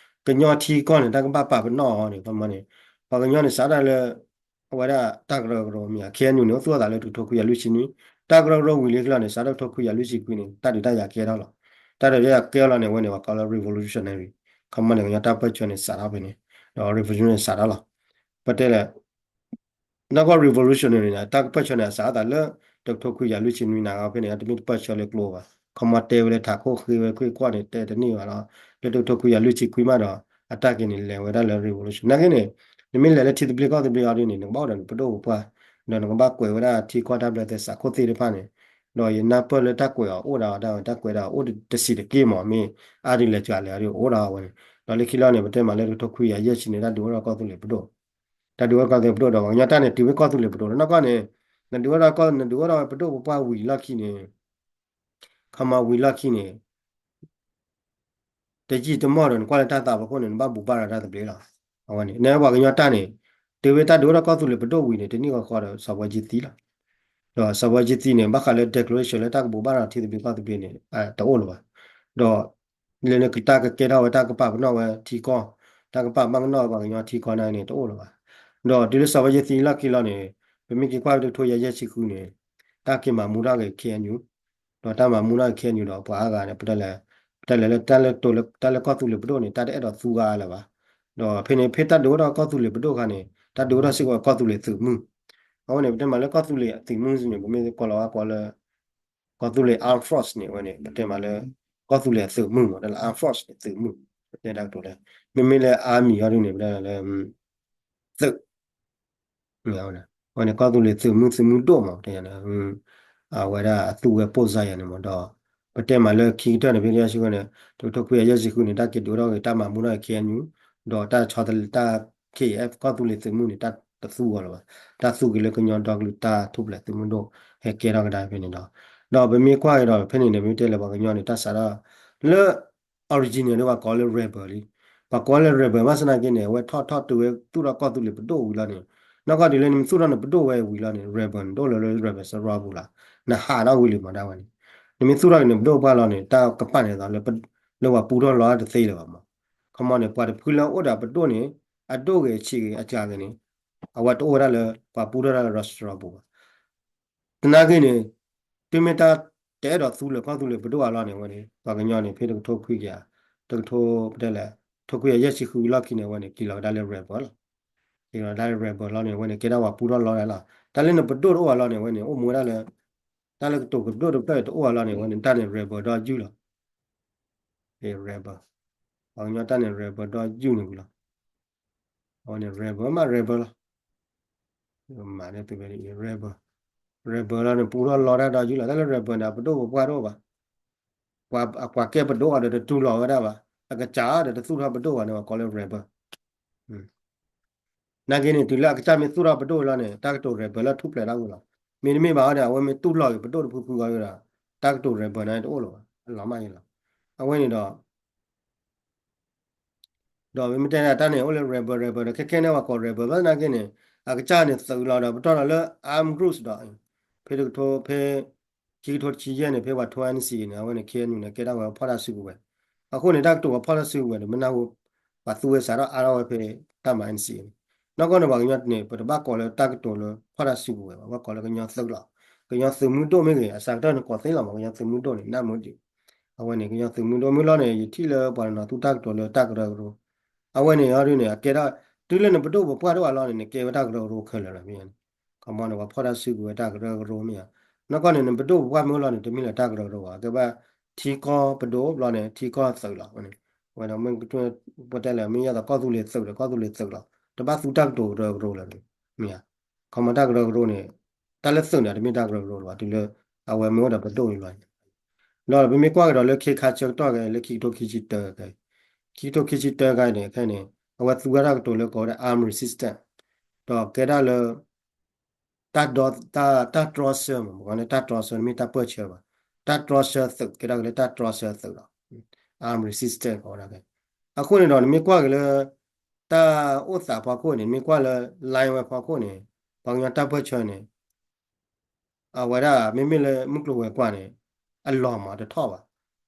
ကညီထံကီၢ်န့ၣ် တၢ်ကဘၣ်ပာ်ပနီၣ်အီၤန့ၣ် ခီမီန့ၣ် ပှၤကညီန့ၣ် စးဒၣ်လၢ အဝဲဒၣ်တၢ်ကရၢကရိမ့ၢ်ဧါ ခ့ၣ်အဲၣ်ယူၣ် န့ၣ် အိၣ်သူၣ်အသးလၢတကထိခွံကယၤလွံၢ်ဆံနွံ, တၢ်ကရၢကရိဝံၤလံခံလီၤန့ၣ် စးထီၣ်တကထိခွံကယၤလွံၢ်ဆံခွံန့ၣ် တၢ်ဒုးတၢ်ယၤကဲထီၣ်လီၤ, တၢ်ဒုးတၢ်ယၤကဲထီၣ်လီၤန့ၣ် အဝဲန့ၣ် ပှၤကိးလၢ revolutionary, ခီမီန့ၣ် ကညီတၢ်ပၢၢ်ဆၢန့ၣ် စးထီၣ်ဖဲန့ၣ်, ဒီး revolution န့ၣ် စးထီၣ်လီၤ, ပတဲလဲၣ် နီၢ်ကီၢ် revolutionary န့ၣ် တၢ်ကပၢၢ်ဆၢန့ၣ် အစးအသးလၢ တကထိခွံကယၤလွံၢ်ဆံနွံနၤဂီၢ်ဖဲန့ၣ် တမ့ၢ်တပၢၢ်ဆၢလၢကျိဘၣ်, ခီမီတဲဝဲလၢထးခိၣ်ဃ့ဝဲခွ့ၣ်ကွီၢ်န့ၣ် တဲတန့ၢ်ဘၣ်လီၤ, လၢတကထိခွံကယၤလွံၢ်ဆံခွံမးဒီး အတၢ်က့ၤန့ၣ် လဲၤဝဲဒၣ်လၢ revolution နာ်က့န့ၣ် နမ့ၢ်လဲၤလၢထံသဘျ့ကီၢ်သဘျ့အီၤဒ်န့ၣ် နကဘၣ်အိၣ်ဒီးနပဒိၣ်ပပှၢ်, ဒီးနကဘၣ်ကွဲးဝဲဒၣ်ထံကီၢ်တၢ်ဘျၢသဲစးခိၣ်သ့ၣ်တဖၣ်န့ၣ်, ဒီးယနၢ်ပၢၢ်လၢတၢ်ကွဲးအီၤအိၣ်ဒၣ်ဝဲဒၣ်ဝဲ တၢ်ကွဲးဒၣ်အိၣ်တဆံးတက့ၢ်မး မ့ၢ်အါဒ်လဲၣ်စှၤလဲၣ်အီၤဒ်အိၣ်ဒၣ်ဝဲန့ၣ်, ဒီးလၢခံလီၤန့ၣ် ပတဲမးလၢတကထိခွံကယၤယဲၢ်ဆံန့ၣ် တၢ်ဒုးအိၣ်ထီၣ်ကီၢ်သူလ့ၤပဒိၣ် တၢ်ဒုးအိၣ်ထီၣ်ကီၢ်သူလ့ၤပဒိၣ်ဒီး ပှၤကညီတၢ်န့ၣ် တုၤမ့ၢ်ကီၢ်သူလ့ၤပဒိၣ်လီၤ နီၢ်ကီၢ်န့ၣ် နဒုးအိၣ်ထီၣ်ကီၢ် နဒုးအိၣ်ထီၣ်ဝဲပဒိၣ်ပပှၢ်ဝံၤလီၢ်ခံန့ၣ်, ခီမီဝံၤလီၢ်ခံန့ၣ် တယံာ်တမီၢ်ဒီး နကွၢ်လၢတၢ်သးဖီခိၣ်န့ၣ် နဘၣ်ဘူးဘၣ်ဒီးတၢ်သဘျ့လီၤ. အဝဲန့ၣ် နပှၤကညီတၢ်န့ၣ် တုၤမ့ၢ်တၢ်ဒုးအိၣ်ထီၣ်ကီၢ်သူလ့ၤပဒိၣ်ဝံၤန့ၣ် တနံၣ်ဃီဃီဒီး စီၤဘၣ်ကၠံသံလီၤ. ဒီးစီၤဘၣ်ကၠံသံန့ၣ် ဘၣ်ဃးလၢ declaration လၢတၢ်ကဘူးဘၣ်ဒီးထံသဘျ့ကီၢ်သဘျ့န့ၣ် တအိၣ်လၢၤဘၣ်. ဒီး လၢနကတၢ်ကကဲထီၣ်ဝဲတၢ်ကပာ်ပနီၣ်ဝဲထံကီၢ်, တၢ်ကပာ်ပနီၣ်ဝဲပှၤကညီထံကီၢ်န့ၣ်န့ၣ် တအိၣ်လၢၤဘၣ်. ဒီးတုၤလၢစီၤဘၣ်ကၠံသံလီၢ်ခံလီၤန့ၣ် ပမ့ၢ်က့ၤကွၢ်တကထိယၤယဲၢ်ဆံဃုန့ၣ် တၢ်က့ၤမၤမူထီၣ်က့ၤ ခ့ၣ်အဲၣ်ယူၣ်, ဒီးတၢ်မၤမူထီၣ်က့ၤ ခ့ၣ်အဲၣ်ယူၣ်ဒီးပှၤအါဂၤန့ၣ် ပတလဲၤ ပတလဲၤလၢတၢ်လၢတိၤလၢ တၢ်လၢကီၢ်သူလ့ၤပဒိၣ်န့ၣ် တၢ်တအဲၣ်ဒိးသူဂၤလၢၤဘၣ်. ဒီးဖဲန့ၣ် ဖဲတၢ်ဒုးအိၣ်ထီၣ်ကီၢ်သူလ့ၤပဒိၣ်အခါန့ၣ် တၢ်ဒုးအိၣ်ထီၣ်စ့ၢ်ကီးကီၢ်သူလ့ၤသုးမုၢ်. အဝဲန့ၣ် ပတဲမးလၢကီၢ်သူလ့ၤသုးမုၢ်န့ၣ် ပမ့ၢ်ကိးလီၤဝဲကိးလၢ ကီၢ်သူလ့ၤ armed force န့ၣ် အဝဲန့ၣ် ပတဲမးလၢ ကီၢ်သူလ့ၤအသုးမုၢ်မး တၢ်လၢ armed force န့ၣ် သုးမုၢ် ပတဲတၢ်ကတိၤလၢ မ့မ့ၢ်လၢ army အီၤဒ်န့ၣ် ပတဲလၢ သုး အဝဲန့ၣ် ကီၢ်သူလ့ၤသုးမုၢ် သုးမုၢ်ဒိၣ်မး ပတဲယၤန့ၣ် အဝဲဒၣ်အသူဝဲပိၢ်စါယၤန့ၣ်မး ဒီး ပတဲမးလၢခံကတၢၢ်န့ၣ် ဖဲယဲၢ်ဆံဃုန့ၣ် တကထိခွံကယၤယဲၢ်ဆံဃုန့ၣ် တၢ်က့ၤဒုးအိၣ်ထီၣ်က့ၤ တၢ်မၤမူထီၣ်က့ၤ ခ့ၣ်အဲၣ်ယူၣ် ဒီးတၢ်ဆီတလဲ တၢ် ခ့ၣ်အဲၣ်ယူၣ် ကီၢ်သူလ့ၤသုးမုၢ်န့ၣ် တၢ်တသူအီၤလၢၤဘၣ်. တၢ်သူက့ၤလၢကညီဒီကလုာ်တၢ်ထူၣ်ဖျဲးသုးမုၢ်ဒိၣ် ဟဲကဲထီၣ်ကဒါဖဲန့ၣ်ဒီး ဒီးပမ့ၢ်ကွၢ်က့ၤဒီး ဖဲန့ၣ်န့ၣ် မ့ၢ်တဲလၢပှၤကညီန့ၣ် တၢ်စးထီၣ် လၢ original ဒ်ပှၤကိးလၢ rebel လံ. ပှၤကိးလၢ rebel ဘၣ်ဆၣ်သနာ်က့န့ၣ် အဝဲထီၣ်ထီၣ်တုၤဝဲသူၣ်ထီၣ်ကီၢ်သူလ့ၤပဒိၣ်ဝံၤလီၤန့ၣ် နီၢ်ကီၢ်တုၤလၢနမ့ၢ်သူၣ်ထီၣ်နပဒိၣ်ဝဲဝံၤလီၤန့ၣ် rebel န့ၣ် တအိၣ်လၢၤလၢ rebel စရီပူၤလီၤ. နဟးထီၣ်ဝံၤလံမးဒၣ်ဝဲန့ၣ် နမ့ၢ်သူၣ်ထီၣ်က့ၤနပဒိၣ်ပှၢ်လီၤန့ၣ် တၢ်ကပာ်န့ၣ်သိး လၢပှၤပူထီၣ်လီၤတသ့လၢၤဘၣ်မး. ခီမီန့ၣ် ပှၤတဖုလၢအိၣ်ဒီးပဒိၣ်န့ၣ် အဒိၣ်ဂ့ၤဆံးဂ့ၤအစှၤဂ့ၤန့ၣ် အဝဲတအိၣ်ဝဲဒၣ်လၢ ပှၤပူထီၣ်တၢ်လၢ စရီပူၤဘၣ်. သနာ်က့န့ၣ် တုၤမ့ၢ်တၢ်တအဲၣ်ဒိးသူလၢၤကီၢ်သူလ့ၤပဒိၣ်အလီၢ်န့ၣ် အဝဲန့ၣ် ပှၤကညီန့ၣ် ဖဲတကထိခွံကယၤ တကထိ ပတဲလဲၣ် ထိခွံကယၤယဲၢ်ဆံဃုဝံၤလီၢ်ခံန့ၣ် အဝဲန့ၣ် က့ၤလီၤကဒါလၢ rebel လီၤ. က့ၤလီၤကဒါလၢ rebel လီၤန့ၣ် အဝဲန့ၣ် ကဲဒၣ်ပှၤပူထီၣ်လီၤဒၣ်လီၤ. တၢ်လၢနပဒိၣ်တအိၣ်အလီၢ်န့ၣ် အဝဲန့ၣ် အိၣ်မူဝဲဒၣ်လၢ တၢ်လၢကတိၤကပဒိၣ်တဖျၢၣ်တအိၣ်အလီၢ်န့ၣ် အဝဲန့ၣ်တၢ်န့ၣ် rebel ဒီးယုၢ်လီၤ. rebel ပှၤကညီတၢ်န့ၣ် rebel ဒီးယုၢ်န့ၣ်ဝံၤလီၤ. အဝဲန့ၣ် rebel မး rebel လီၤ. မၤန့ၣ်သုဝဲ rebel rebel လီၤန့ၣ် ပူထီၣ်လီၤတၢ်ဒီးယုၢ်လီၤ. တၢ်လၢ rebel န့ၣ် အပဒိၣ်ပပှၢ်တအိၣ်ဘၣ်. ပှၤအကွၢ်ကဲပဒိၣ်အီၤဒီးတတူၢ်လိာ်ဝဲဒၣ်ဘၣ်. အကစၢ်အီၤဒီးတသူၣ်ထီၣ်ပဒိၣ်ဘၣ်န့ၣ် ပှၤကိးလၢ rebel နာ်က့န့ၣ် တုၤလၢအကစၢ်မ့ၢ်သူၣ်ထီၣ်ပဒိၣ်လီၤန့ၣ် တၢ်ကတိၤ rebel လၢထူၣ်ဖျဲးတၢ်ဝံၤလီၤ. မ့တမ့ၢ်ဘၣ်အီၤန့ၣ် အဝဲမ့ၢ်တူၢ်လိာ်က့ၤပဒိၣ်တဖုဖုအီၤဒီး တၢ်ကတိၤ rebel န့ၣ်တအိၣ်လၢၤဘၣ်. အလီၤမၢ်ယံၤလီၤ. အဝဲန့ၣ်ဒီး ဒီးမ့မ့ၢ်တဲဒၣ်တၢ်န့ၣ် အိၣ်လၢ rebel rebel ဒီး ခဲခဲန့ၣ် ပှၤကိး rebel ဘၣ်သနာ်က့န့ၣ် အကစၢ်န့ၣ်သုးလီၤဒီး ပတီၢ်ဒီးလၢ armed groups ဒီး ဖဲတကထိ ဖဲ ခံကထိတဆံယဲၢ်န့ၣ် ဖဲပှၤထိ N C A န့ၣ် အဝဲန့ၣ် K N U န့ၣ် ကဲဒၣ်ဝဲဖီၣ်တၢ်စုကဝဲၤ. အဃိန့ၣ် တၢ်ကတိၤပှၤဖီၣ်တၢ်စုကဝဲၤန့ၣ် မ့ၢ်နၢ်ဟူ ပှၤသူဝဲစးထီၣ်အါထီၣ်ဝဲဖဲတၢ်မၤ N C A န့ၣ် နီၢ်ကီၢ်န့ၣ် ပှၤကညီန့ၣ် ပတဘၣ်ကိးလၢတၢ်ကတိၤလၢဖီၣ်တၢ်စုကဝဲၤဘၣ်, ဘၣ်ကိးလၢကညီသုးလီၤ. ကညီသုးမုၢ်ဒိၣ်မ့ၢ်ဂ့ၤ အစးကတၢၢ်န့ၣ်ကိးသ့လီၤမး ကညီသုးမုၢ်ဒိၣ်န့ၣ် နၢ်မုာ်ဒံး. အဝဲန့ၣ် ကညီသုးမုၢ်ဒိၣ်မ့ၢ်လီၤန့ၣ် ယထံၣ်လၢပှၤတနီၤသူတၢ်ကတိၤလၢတၢ်ကရၢကရိ. အဝဲန့ၣ်အီၤဒုန့ၣ် အကဲဒၣ် တုၤလၢနပဒိၣ်ပပှၢ်တအိၣ်အလီၢ်န့ၣ် နကဲဝဲတၢ်ကရၢကရိခဲလၢာ်လီၤ. ခီမီန့ၣ် ပှၤဖီၣ်တၢ်စုကဝဲၤတၢ်ကရၢကရိမ့ၢ်ဧါ. နီၢ်ကီၢ်န့ၣ် နပဒိၣ်ပပှၢ်မ့ၢ်အိၣ်လီၤန့ၣ် တမ့ၢ်လၢတၢ်ကရၢကရိဘၣ်, ကဲဘၣ်ထံကီၢ်ပဒိၣ်ဘျီန့ၣ် ထံကီၢ်သုးလီၤန့ၣ်. ဝဲဒီးမ့ၢ် ပတဲလဲၣ် မ့ၢ်ယဲသိးကီၢ်သူလ့ၤသုးဒီး ကီၢ်သူလ့ၤသုးလီၤ. တဘၣ်သူတၢ်ကတိၤကရၢကရိလၢၤမ့ၢ်ဧါ. ခီမီတၢ်ကရၢကရိန့ၣ် တၢ်လၢသုးန့ၣ် တမ့ၢ်တၢ်ကရၢကရိလၢၤဘၣ် တုၤလၢ အဝဲမ့ၢ်အိၣ်ဒီးပဒိၣ်အံၤလီၤ. ဒီးပမ့ၢ်ကွၢ်ကဒီးလၢခ့ခါဆၢကတီၢ်ခဲအံၤ လၢခံကထိခံဆံတၢ ခံကထိခံဆံတၢခဲအံၤန့ၣ် ခဲအံၤန့ၣ် အဝဲသူဝဲဒၣ်တၢ်ကတိၤလၢကိးဝဲဒၣ် armed resistance ဒီးကဲဒၣ်လၢ တၢ်ဒီ တၢ် တၢ်တြီဆၢမး ပကိးန့ၣ် တၢ်တြီဆၢ တမ့ၢ်တၢ်ပၢၢ်ဆၢဘၣ်, တၢ်တြီဆၢသုး ကဲဒၣ်က့ၤလၢတၢ်တြီဆၢသုးလီၤ. armed resistance ကိးဝဲဒၣ်ခဲအံၤ. အဃိန့ၣ်ဒီး နမ့ၢ်ကွၢ်က့ၤလၢ တၢ်အိၣ်သးဖီခိၣ်န့ၣ် နမ့ၢ်ကွၢ်လၢ line ဝဲဖီခိၣ်န့ၣ် ပှၤကညီတၢ်ပၢၢ်ဆၢန့ၣ် အဝဲဒၣ် မ့မ့ၢ်လၢမုၢ်ကျိၤဝဲၤကွာ်န့ၣ် အလီၤမးတထီၣ်ဘၣ်.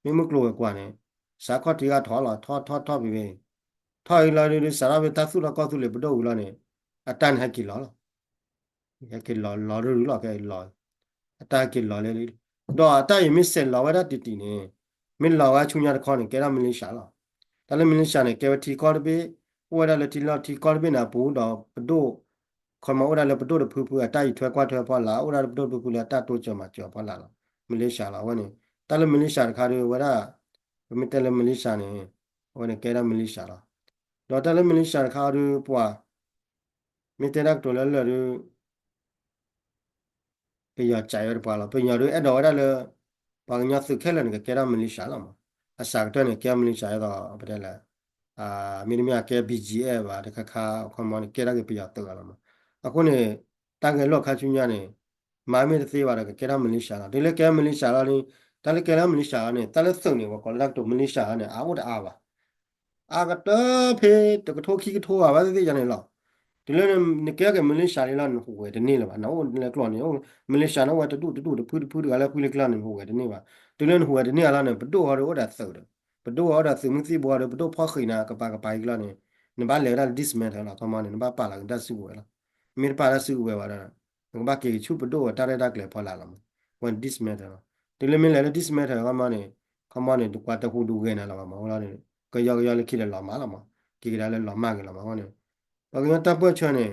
မ့ၢ်မုၢ်ကျိၤဝဲၤကွာ်န့ၣ် စးခီၣ်ထံဂၤထီၣ်လီၤ ထီၣ်ထီၣ်ထီၣ်ဖဲဖဲ ထီၣ်အံၤလီၤဒုး စးထီၣ်ဖဲတၢ်သူၣ်ထီၣ်ကီၢ်သူလ့ၤပဒိၣ်ဝံၤလီၤန့ၣ် အတၢ်န့ၣ်ဟဲက့ၤလီၤလီၤ. ဟဲက့ၤလီၤလီၤရူၢ်ရူၢ်လီၤ ခဲအံၤလီၤ အတၢ်ဟဲက့ၤလီၤလဲၣ်. ဒီးအတၢ်အံၤမ့ၢ်စဲးလီၤဝဲဒၣ်တံၢ်တံၢ်န့ၣ် မ့ၢ်လီၤဝဲဆူညါတခီန့ၣ် ကဲဒၣ် militia လီၤ. တၢ်လၢ militia န့ၣ် ကဲဝဲထံကီၢ်တဘ့ၣ် အိၣ်ဝဲဒၣ်လၢထံလီၢ်ထံကီၢ်တဘ့ၣ်န့ၣ်အပူၤ ဒီးပဒိၣ် ခီမီအိၣ်ဒၣ်လၢပဒိၣ်တဖုဖုအတၢ်အံးထွဲကွၢ်ထွဲဖီလာ် အိၣ်ဒၣ်လၢပဒိၣ်တဖုဖုလၢအတၢ်တိစၢၤမၤစၢၤဖီလာ်လီၤ. militia လီၤ အဝဲန့ၣ် တၢ်လၢ militia တခါဒုးဝဲဒၣ် ပမ့ၢ်တဲလၢ militia န့ၣ် အဝဲန့ၣ်ကဲဒၣ် militia လီၤ. ဒီးတၢ်လၢ militia တခါဒုးပှၤ မ့ၢ်တဲတၢ်ကတိၤလၢလၢာ်ဒုး ပယီၤစးဝဲတပှၤလီၤ. ပယီၤဒုးအဲၣ်ဒိးဝဲဒၣ်လၢ ပှၤကညီသုးခဲလၢာ်န့ၣ် ကကဲဒၣ် militia လီၤမး. အစးကတၢၢ်န့ၣ် ကဲ militia ဒ်သိး ပတဲလဲၣ် မ့တမ့ၢ်အကဲ B G F ဘၣ် တခါခါ အခီမီန့ၣ် ကဲထီၣ်က့ၤပယီၤသုးလီၤမး. အဃိန့ၣ် တၢ်ဂဲၤလိာ်ခါဆူညါန့ၣ် မၤမ့ၢ်တသ့ဘၣ်ဒီး ကကဲထီၣ် militia လီၤ. တုၤလၢကဲ militia လီၤန့ၣ် တၢ်လၢကဲလၢ militia လီၤန့ၣ် တၢ်လၢသုးန့ၣ် ပှၤကိးလၢတၢ်ကတိၤ militia လီၤန့ၣ် အါအိၣ်တအါဘၣ် အါကတၢၢ်ဖဲတကထိခံကထိဘၣ် ဘၣ်သ့ၣ်သ့ၣ်ယၤန့ၣ်လီၤ. တုၤလၢနကဲထီၣ်က့ၤ militia လံလီၤ နဟူးဂဲၤတန့ၢ်လၢၤဘၣ်. နအိၣ်လၢကျိာ်န့ၣ် militia န့ၣ် အိၣ်ဝဲတဒူၣ်တဒူၣ်တဖုတဖုတဂၤလၢကွံလၢကျိာ်န့ၣ် နဟူးဂဲၤတန့ၢ်ဘၣ်. တုၤလၢနဟူးဂဲၤတန့ၢ်အလီၢ်န့ၣ် ပဒိၣ်ဟီဒုးအိၣ်ဒီးသုးဒီး ပဒိၣ်ဟီဒီးသုးမုၢ်သံၣ်ဘိဒီး ပဒိၣ်ဖီၣ်ဃံးနၤကပၤကပၤအံၤလီၤန့ၣ် နဘၣ်လဲၤဝဲဒၣ်လၢ dismantle လီၤ. ခီမီန့ၣ် နဘၣ်ပာ်လီၤက့ၤတၢ်စုကဝဲၤလီၤ. မ့ၢ်တပာ်တၢ်စုကဝဲၤဘၣ်ဒီး နကဘၣ်က့ၤကဆူၣ်ပဒိၣ်ဝဲတၢ်ရဲၣ်တၢ်ကျဲၤဖီလာ်လီၤမး. ဝဲန့ၣ် dismantle လီၤ. တုၤလၢမ့ၢ်လဲၤလၢ dismantle ခီမီန့ၣ် ခီမီန့ၣ် ပှၤတဟူးဒုးဂဲၤနၤလၢၤဘၣ်မး အဃိလီၤန့ၣ် ကယီကယီလၢခံဒီးလီၤမၢ်လီၤမး. က့ၤကဒါလၢလီၤမၢ်က့ၤလီၤမး အဃိန့ၣ် ပှၤကညီတၢ်ပၢၢ်ဆၢန့ၣ်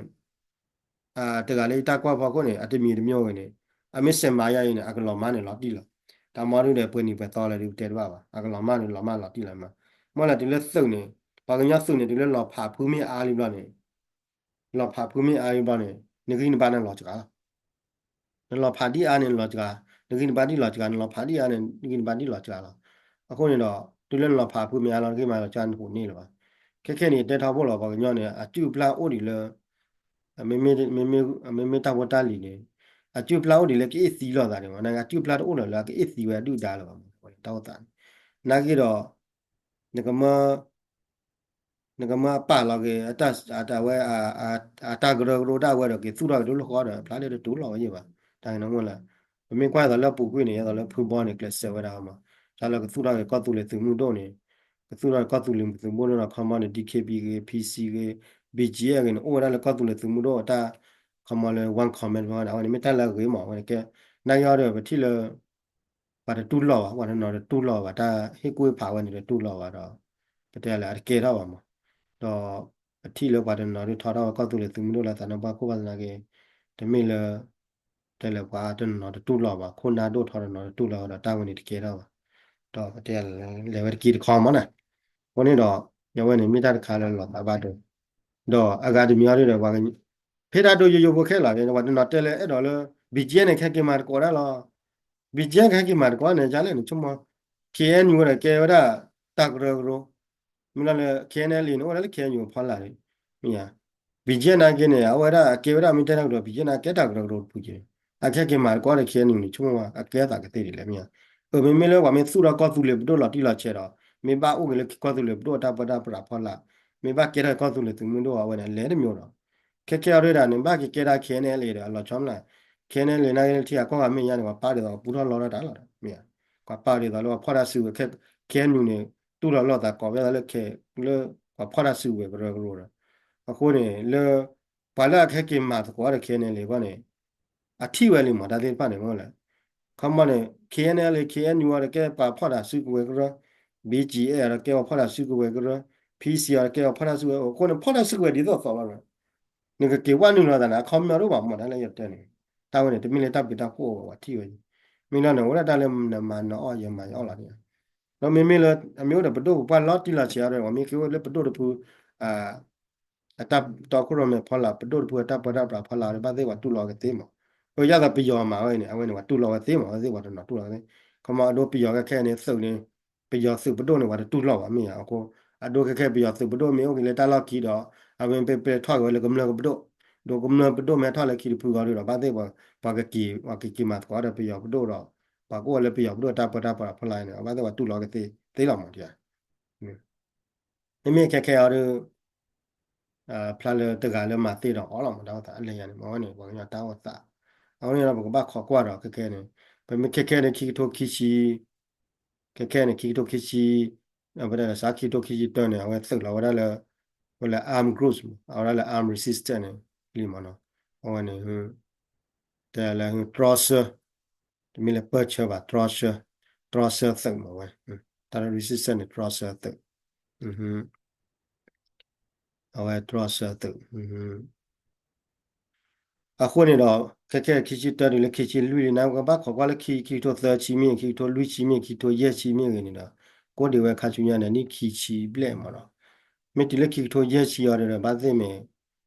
တဂၤလၢယတၢ်ကွၢ်ဖီခိၣ်န့ၣ် အတမံၤတမံၤဝဲန့ၣ် အမ့ၢ်စဲးမၤယၤအံၤန့ၣ် အကလီၤမၢ်န့ၣ်လီၤတံၢ်လီၤ. တၢ်မီဒုဒီးပှဲၤနံၤပှဲၤသီလၢဒုးပတဲတဘၣ်ဘၣ် အကလီၤမၢ်န့ၣ်လီၤမၢ်လီၤတံၢ်လီၤမး. မ့ၢ်လၢတုၤလၢသုးန့ၣ် ပှၤကညီသုးန့ၣ် တုၤလၢလီၤဖးဖုမ့ၢ်အါလံဘျီန့ၣ် လီၤဖးဖုမ့ၢ်အါလံဘျီန့ၣ် နဂံၢ်နဘါန့ၣ်လီၤစှၤလီၤ. နလီၤဖးဒ်အါန့ၣ်လီၤစှၤ, န နဂံၢ်နဘါဒ်လီၤစှၤ နလီၤဖးဒ်အါန့ၣ် နဂံၢ်နဘါဒ်လီၤစှၤလီၤ. အဃိန့ၣ်ဒီး တုၤလၢနလီၤဖးအဖုမ့ၢ်အါလီၤ နဂံၢ်နဘါလီၤစှၤနပူၤန့ၣ်လၢၤဘၣ်. ခဲခဲန့ၣ် ယတဲထီဘိလီၤ ပှၤကညီန့ၣ် အစုအပျၢ်အိၣ်ဒံးလၢ မ့မ့ၢ်တၢ်ဖိတၢ်လံၤန့ၣ် အစုအပျၢ်အိၣ်ဒံးလၢကအ့ၣ်သံလိာ်သးန့ၣ်မး အစုအပျၢ်တအိၣ်လၢၤလၢအကအ့ၣ်သံဝဲအဒုၣ်ဒါလၢၤဘၣ်မး တၢ်အိၣ်သးန့ၣ် နာ်က့ဒီး နကမၢ နကမၢအပာ်လီၤက့ၤ အတၢ်ဝဲ အတၢ်ကရၢကရိဒၣ်ဝဲဒီး က့ၤသူၣ်ထီၣ်က့ၤဒိၣ်လၢဃီဒီး ဖျါလၢတတူၢ်လိာ်ဝဲယံၤဘၣ်. တၢ်ဂ့ၢ်နီၢ်မုၢ်လၢ ပမ့ၢ်ကွၢ်သိးလၢပူၤကွံာ်န့ၣ် ယသိးလၢဖုဘီန့ၣ် ကျဲးစၢးဝဲဒၣ်မး တၢ်လၢကသူၣ်ထီၣ်က့ၤကီၢ်သူလ့ၤသုးမုၢ်ဒိၣ်န့ၣ် ကသူၣ်ထီၣ်ကီၢ်သူလ့ၤသုးမုၢ်ဒိၣ်ဒီး ခီမီန့ၣ် DKB ဂ့ၤ PC ဂ့ၤ BGF ဂ့ၤန့ၣ် အိၣ်ဝဲဒၣ်လၢကီၢ်သူလ့ၤသုးမုၢ်ဒိၣ်အတၢ် ခီမီလၢ one command ဝဲန့ၣ် အဝဲန့ၣ်မ့ၢ်တၢ်လၢအဂ့ၤမး အဝဲန့ၣ်ကဲ နာ်က့အီၤဒီး ပထံၣ်လၢ ပှၤတတူၢ်လိာ်ဘၣ် ပှၤတနီၤတတူၢ်လိာ်ဘၣ် တၢ်ဟ့ၣ်ကူၣ်ဟ့ၣ်ဖးဝဲန့ၣ်တတူၢ်လိာ်ဘၣ်ဒီး ပတဲလဲၣ် အတကဲထီၣ်ဘၣ်မး. ဒီးပထံၣ်လၢပှၤတနီၤဒုးထီထီၣ်ဝဲကီၢ်သူလ့ၤသုးမုၢ်ဒိၣ်လၢသးနါပှၢ်ခိၣ်ဘၣ်သနာ်က့ တမ့ၢ်လၢ တဲလဲၣ်ပှၤတနီၤတတူၢ်လိာ်ဘၣ် ခိၣ်နၢ်ဒိၣ်ထီတနီၤတတူၢ်လိာ်ဒီး တၢ်ဝဲန့ၣ်တကဲထီၣ်ဘၣ်. ဒီးပတဲလဲၣ်ဝဲတက့ၢ်တခီမးန့ၣ် အဃိန့ၣ်ဒီး အဝဲန့ၣ်မ့ၢ်တၢ်တခါလၢလီၤသးဘၣ်ဒိ ဒီးအဂၤတမံၤအီၤဒ်ဒီး ပှၤ ဖဲတၢ်ဒိယိယိဖိခဲလၢာ် ပှၤတနီၤတဲလၢအဲၣ်ဒိးလၢ BGF န့ၣ် ကဟဲက့ၤမၤသကိးဒၣ်လီၤ. BGF ကဟဲက့ၤမၤသကိးန့ၣ် ကလဲၣ်န့ၣ် ဆိကမိၣ် KNU ဒီးကဲဝဲဒၣ် တၢ်ကရၢကရိ မ့ၢ်လီၤလၢ KNLA န့ၣ် အိၣ်ဝဲဒၣ်လၢ KNU အဖီလာ်န့ၣ် မ့ၢ်ဧါ. BGF နာ်က့န့ၣ် အဝဲဒၣ်အကဲဝဲဒၣ်မ့ၢ်တဲတၢ်ကရၢ BGF နာ်ကဲတၢ်ကရၢကရိတပူၤက့ၤ အကဟဲက့ၤမၤသကိးဒီး KNU န့ၣ် ဆိကမိၣ်ဝဲ အကဲသးကသ့ဒ်လဲၣ် မ့ၢ်ဧါ. အမ့မ့ၢ်လၢပှၤမ့ၢ်သူၣ်ထီၣ်ကီၢ်သူလ့ၤပဒိၣ်လီၤတံၢ်လီၤဆဲးဒီး မ့ၢ်ဘၣ်အိၣ်က့ၤလၢကီၢ်သူလ့ၤပဒိၣ်အတၢ်ပၢတၢ်ပြးဖီလာ် မ့ၢ်ဘၣ်ကဲထီၣ်ကီၢ်သူလ့ၤသုးမုၢ်ဒိၣ်အဝဲန့ၣ် အလဲၤတမံၤဒီး ခဲခဲအံၤဒၣ်န့ၣ် ဘၣ်ကကဲဒၣ် KNLA ဒီး အလီၤဆီမနုၤလဲၣ်, KNLA နာ်က့လၢထံဂၤကီၢ်ဂၤမ့ၢ်ညါန့ၣ် ပှၤပာ်ဒ်သိးပူထီၣ်လီထီၣ်တၢ်လီၤဒီး မ့ၢ်ဧါ, ပှၤပာ်ဒ်သိးလၢပှၤဖီၣ်တၢ်စုကဝဲၤ ခဲ KNU န့ၣ် တူၢ်လိာ်လိာ်သးကိးဝဲဒၣ်လၢ လၢပှၤဖီၣ်တၢ်စုကဝဲၤကရၢကရိဒီး အဃိန့ၣ် လၢ ပှၤလၢအကဟဲက့ၤမၤသကိးဒီး KNLA အဂီၢ်န့ၣ် အထံၣ်ဝဲလံမး တၢ်သ့ၣ်တဖၣ်န့ၣ်မ့ၢ်လဲၣ်, ခီမီန့ၣ် KNLA KNU အီၤဒီးကဲပှၤဖီၣ်တၢ်စုကဝဲၤကရၢ, BGF အီၤဒီးကဲပှၤဖီၣ်တၢ်စုကဝဲၤကရၢ, PC အီၤဒီးကဲပှၤဖီၣ်တၢ်စုကဝဲၤ အဃိန့ၣ် ဖီၣ်တၢ်စုကဝဲၤဒ်သိးသိးလီၤဒီး နကက့ၤဝဲနုာ်လီၤသးန့ၣ် အခီပညီတအိၣ်ဘၣ်မး တၢ်လၢယတဲန့ၣ်, တၢ်ဝဲန့ၣ် တမ့ၢ်လၢတၢ်ဘျုးတၢ်ဖှိၣ်အဂီၢ် ပှၤထံၣ်ဝဲ, မ့ၢ်လီၤန့ၣ် အိၣ်ဒၣ်တၢ်လၢနမၤနအီၣ်ယမၤယအီၣ်လီၤန့ၣ်, ဒီးမ့မ့ၢ်လၢ အမ့ၢ်အိၣ်ဒီးပဒိၣ်ပပှၢ်လီၤတံၢ်လီၤဆဲးအီၤဒီး ပှၤမ့ၢ်က့ၤအိၣ်လၢပဒိၣ်တဖု အတၢ်တီခိၣ်ရိၣ်မဲဖီလာ် ပဒိၣ်တဖုအတၢ်ပၢတၢ်ပြးဖီလာ်ဒီး ဘၣ်သ့ၣ်ပှၤတူၢ်လိာ်ကသ့မး, အယၢ်သးပယီၤမၤဝဲန့ၣ် အဝဲန့ၣ်ပှၤတူၢ်လိာ်ဝဲသ့မး ဘၣ်သ့ၣ်ပှၤတနီၤတူၢ်လိာ်ကသ့, ခီမီအဒိပယီၤခဲခဲန့ၣ်သုးန့ၣ် ပယီၤသုးပဒိၣ်န့ၣ် ပှၤတတူၢ်လိာ်ဘၣ်မ့ၢ်ဧါ, အဃိ အဒိခဲခဲပယီၤသုးပဒိၣ်မ့ၢ်အိၣ်က့ၤလၢတၢ်လီၢ်ခံဒီး အဝဲမ့ၢ်ပဲပဲထီၣ်က့ၤဝဲလၢကမျၢၢ်ပဒိၣ်, ဒီးကမျၢၢ်ပဒိၣ်မ့ၢ်ထီၣ်လၢခံတဖုဂီၢ်ဒီး ဘၣ်သ့ၣ်ပှၤ ပှၤကက့ၤ ပှၤကက့ၤမၤသကိးဒီးပယီၤပဒိၣ်ဒီး ပှၤကအိၣ်လၢပယီၤပဒိၣ်တၢ်ပၢတၢ်ပြးဖီလာ်န့ၣ် ဘၣ်သ့ၣ်ပှၤတူၢ်လိာ်ကသ့သ့လီၤမး, မ့မ့ၢ်ခဲခဲအီၤဒီး ဖျါလၢတဂၤလၢမၤသ့ဒီးအီၤလီၤမး တၢ်အိၣ်သးအလဲၤယၤန့ၣ် မ့ၢ်ဝဲန့ၣ် ပှၤကညီတၢ်အိၣ်သး, အဝဲန့ၣ်ဒီးပကဘၣ်ခိးကွၢ်ဒီးခဲခဲန့ၣ်, ပမ့ၢ်ခဲခဲန့ၣ် ခံကထိခံဆံ, ခဲခဲန့ၣ် ခံကထိခံဆံ, ပတဲလၢစးခံကထိခံဆံတၢန့ၣ် အဝဲသုးလီၤဝဲဒၣ်လၢ ဝဲလၢ arm groups မး အဝဲဒၣ်လၢ arm resistance န့ၣ် လံမးနီၤ, အဝဲန့ၣ် တဲလၢ တြီဆၢ တမ့ၢ်လၢပၢၢ်ဆၢဘၣ် တြီဆၢ, တြီဆၢသုးမးဝဲ, တၢ်လၢ resistance န့ၣ် တြီဆၢသုး, အဝဲတြီဆၢသုး, အဃိန့ၣ်ဒီး ခဲခဲခံဆံတၢတုၤလၢခံဆံလွံၢ်လံန့ၣ် ပကဘၣ်ခိးကွၢ်လၢခံ ခံကထိသၢဆံမ့ၢ် ခံကထိလွံၢ်ဆံမ့ၢ် ခံကထိယဲၢ်ဆံမ့ၢ်ဂ့ၤန့ၣ်ဒီး ကိးဒံးဝဲခါဆူညါန့ၣ် နံၣ်ခံဆံဘျဲၣ်မးနီၤ, မ့ၢ်တုၤလၢခံကထိယဲၢ်ဆံအီၤဒီး ဘၣ်သ့ၣ်မ့ၢ်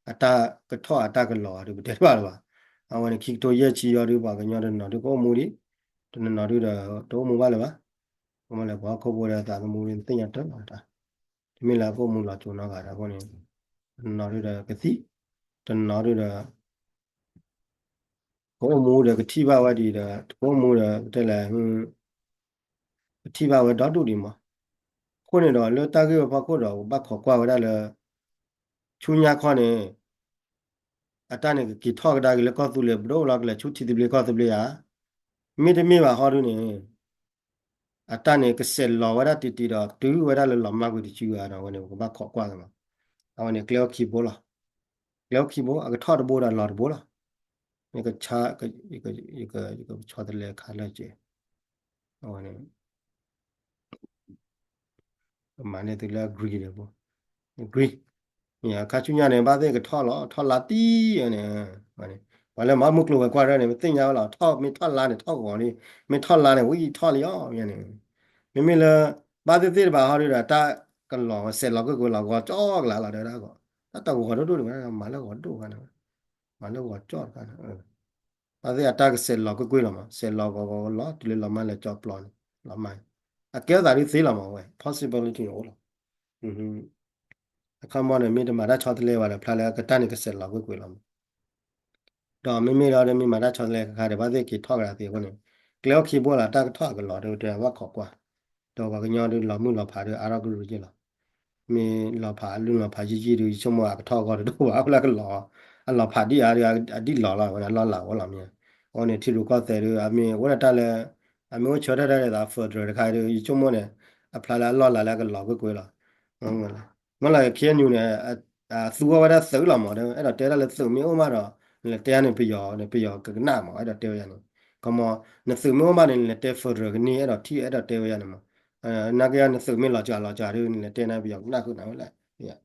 အတၢ်ကထီၣ်အတၢ်ကလီၤအီၤဒီး ပတဲတဘၣ်လၢၤဘၣ်, အဝဲန့ၣ် ခံကထိယဲၢ်ဆံအီၤဒီး ပှၤကညီတနီၤဒုးကအိၣ်မူဒံး, တနီၤဒုးဒီး တအိၣ်မူဘၣ်လၢၤဘၣ်, ကမ့ၢ်လၢပှၤဟီၣ်ခိၣ်ဖိဒီးသးသမူဒုးသ့ၣ်ညါတၢ်လီၤတၢ်, တမ့ၢ်လၢကအိၣ်မူလီၤစိၤနီတဂၤဒီးအဃိန့ၣ်, တနီၤဒုးဒီးကသံၣ်, တနီၤဒုးဒီး ကအိၣ်မူဒီးကထံၣ်ဘၣ်ဝဲဒံးဒီး ကအိၣ်မူဒီး တဲလဲၣ် ကထံၣ်ဘၣ်ဝဲဒီဒူၣ်ဒံးမး, အဃိန့ၣ်ဒီး လၢတၢ်ဂ့ၢ်ဝဲဖီခိၣ်ဒီး ပဘၣ်ခိးကွၢ်ဝဲဒၣ်လၢ ဆူညါခီန့ၣ် အတၢ်န့ၣ်ကက့ၤထီၣ်ကဒါက့ၤလၢကီၢ်သူလ့ၤပဒိၣ်လီၤ ကလဲၤဆူထံသဘျ့ကီၢ်သဘျ့ဧါ, မ့တမ့ၢ်ဘၣ်ဟီဒုးန့ၣ် အတၢ်န့ၣ်ကစဲးလီၤဝဲဒၣ်တံၢ်တံၢ်ဒီး တုၤဝဲဒၣ်လၢလီၤမၢ်ကွံာ်တစုဧါဒီး အဝဲန့ၣ် ပကဘၣ်ခိးကွၢ်က့ၤမး, အဝဲန့ၣ်ကျဲအိၣ်ခံဘိလီၤ, ကျဲအိၣ်ခံဘိ အကထီၣ်တဘိဒီးလီၤတဘိလီၤ, ယက ယကဆီတလဲအခါလၢက့ၤ အဝဲန့ၣ် ကမၤန့ၢ်သုလၢ green ဒီး green အခါဆူညါန့ၣ် ဘၣ်သ့ၣ်ကထီၣ်လီၤ ထီၣ်လါတံၢ်န့ၣ်, ပှၤလၢမၤမုၢ်ကျိၤဝဲၤကွာ်ရၢန့ၣ် ပသ့ၣ်ညါဝဲလီၤ ထီၣ်မ့ၢ်ထီၣ်လါန့ၣ် ထီၣ်ဂီၤလံ, မ့ၢ်ထီၣ်လါန့ၣ် ဝံထီၣ်လံအီၤန့ၣ်, မ့မ့ၢ်လၢ ဘၣ်သ့ၣ်သ့ၣ်တဘၣ်ဟီဒုးဒီး တၢ်ကလီၤဝဲစဲးလီၤကွံာ်ကွံာ်လီၤ ဂီၤကၠီကလါလီၤဒီးဒၣ်ဂီၤ, တၢ်တဂီၤဒိၣ်ဒိၣ်န့ၣ်ဝဲ မၤလၢဂီၤဒိၣ်ခါန့ၣ်, မၤလၢဂီၤကၠီတခါန့ၣ်, ပ အဝဲသ့ၣ်အတၢ်ကဆဲးလီၤကွ့ၢ်ကွ့ၢ်လီၤမး, ဆဲးလီၤဂီၤဂီၤလီၤ တုၤလၢလီၤမၢ်လၢကၠီပျီန့ၣ် လီၤမၢ်, အကဲထီၣ်သးဒုးသ့လီၤမးဝဲ possibility န့ၣ်အိၣ်လီၤ. အခီမီန့ၣ် မ့ၢ်တမၤတၢ်ဆီတလဲဘၣ်ဒီး ဖျါလၢအကတၢၢ်န့ၣ်ကဆဲးလီၤကွ့ၢ်ကွ့ၢ်လီၤမး. ဒီးမ့မ့ၢ်ဒီးမ့ၢ်မၤတၢ်ဆီတလဲခါခါဒီး ဘၣ်သ့ၣ်က့ၤထီၣ်ကဒါသ့အဃိန့ၣ်, ကျဲအိၣ်ခံဘိလီၤ တၢ်ကထီၣ်အကလီၤဒီးတဲဘၣ်ခိးကွၢ်, ဒီးပှၤကညီဒုးလီၤမုၢ်လီၤဖးဒုးအါထီၣ်ကရူၢ်က့လီၤ. မ့ၢ်လီၤဖးအလုၢ်လီၤဖးယံာ်ယံာ်ဒုး ယဆိကမိၣ်အကထီၣ်အဂီၢ်တဒိၣ်ဘၣ် အိၣ်လၢကလီၤ, အလီၤဖးဒံၣ်အါဒုး အဒံၣ်လီၤလီၤ ဝဲဒၣ်လီၢ်လၤအိၣ်လီၤမ့ၢ်, အဃိန့ၣ် ထံရူၢ်ကီၢ်သဲးဒုး အမ့ၢ်အိၣ်ဒၣ်တၢ်လၢ အမ့ၢ်အိၣ်ဆၢထၢၣ်တၢ်ဒ်သိး federal တခါဒုး ယဆိကမိၣ်န့ၣ် အဖျါလၢအလီၢ်လၤလၢအကလီၤကွ့ၢ်ကွ့ၢ်လီၤ. မ့ၢ်လီၤ KNU န့ၣ် သူဝဲဒၣ်သုးလီၤမး အဲၣ်ဒိးတဲဒၣ်လၢသုးမ့ၢ်အိၣ်မးဒီး နလဲၤတဲန့ၣ်ပယီၤန့ၣ် ပယီၤကကနၣ်မး အဲၣ်ဒိးတဲဝဲယၤန့ၣ်, ခီမီ နသုးမ့ၢ်အိၣ်မးန့ၣ် နလဲၤတဲ federal ကန့ၢ် အဲၣ်ဒိးထံၣ် အဲၣ်ဒိးတဲဝဲယၤန့ၣ်မး, နာ်က့နသုးမ့ၢ်လီၤစှၤလီၤစှၤဒုး နလဲၤတဲန့ၣ်ပယီၤကနၣ်ဃုာ်နၤဝဲလဲၣ်,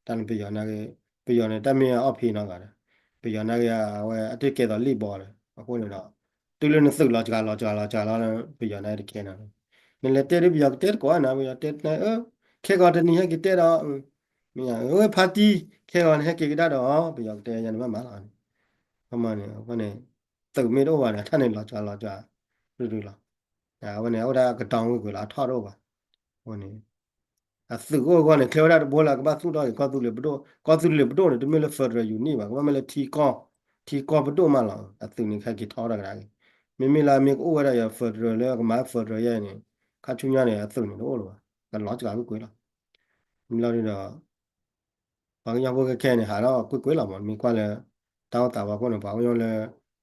တၢ်န့ၣ်ပယီၤနာ်က့, ပယီၤန့ၣ် တၢ်မ့ၢ်အီၣ်ဖံးနီတဂၤဒီး, ပယီၤနာ်က့ အဝဲအတၢ်ကဲသိးလံၣ်ဘီဒီး အဃိန့ၣ်ဒီး တုၤလၢနသုးလီၤစှၤလီၤစှၤလီၤစှၤလီၤ ပယီၤနာ်က့တကဲနီၤ, နလဲၤတဲဒုးပယီၤကတဲတကိးနၤ ပယီၤတဲန့ၣ် ခဲကီးတနံၤဟဲက့ၤတဲဒီး မ့ၢ် ဝဲဖါတံၢ် ခဲကီးနဟဲက့ၤကဒါဒီး ပယီၤကတဲယၤန့ၣ်ဘၣ်မးလီၤန့ၣ်, ခီမီန့ၣ် အဃိန့ၣ် သုးမ့ၢ်တအိၣ်ဘၣ်န့ၣ် တၢ်န့ၣ်လီၤစှၤလီၤစှၤ ဒုဒုလီၤ. အဝဲန့ၣ် အအိၣ်ဒၣ်အကတီၢ်ဝံၤကွံာ်လီၤ အထီၣ်တအိၣ်ဘၣ်. အဃိန့ၣ် အသုးအိၣ်အဂီၢ်န့ၣ် ချ့ဝဲဒၣ်တဘိလၢကဘၣ်သူၣ်ထီၣ်က့ၤကီၢ်သူလ့ၤပဒိၣ်, ကီၢ်သူလ့ၤပဒိၣ်န့ၣ် တမ့ၢ်လၢ federal unit ဘၣ်, ကဘၣ်မ့ၢ်လၢထံကီၢ်, ထံကီၢ်ပဒိၣ်မးလီၤ. အသုးန့ၣ် ခဲက့ၤထီၣ်တၢ်ကဒါက့ၤ, မ့မ့ၢ်လၢအမ့ၢ်ကအိၣ်ဝဲဒၣ်ယၤ federal လၢကမၤ federal ယဲန့ၣ် ခါဆူညါန့ၣ် အသုးန့ၣ်တအိၣ်လၢၤဘၣ်, ကလီၤစှၤကွ့ၢ်ကွ့ၢ်လီၤ. မ့ၢ်လီၤဒုဒီး ပှၤကညီဖိခဲခဲန့ၣ် ဟးထီၣ်ကွ့ၢ်ကွ့ၢ်လီၤမး, မ့ၢ်ကွၢ်လၢ တၢ်အိၣ်သးဖီခိၣ်န့ၣ် ပှၤကညီလၢ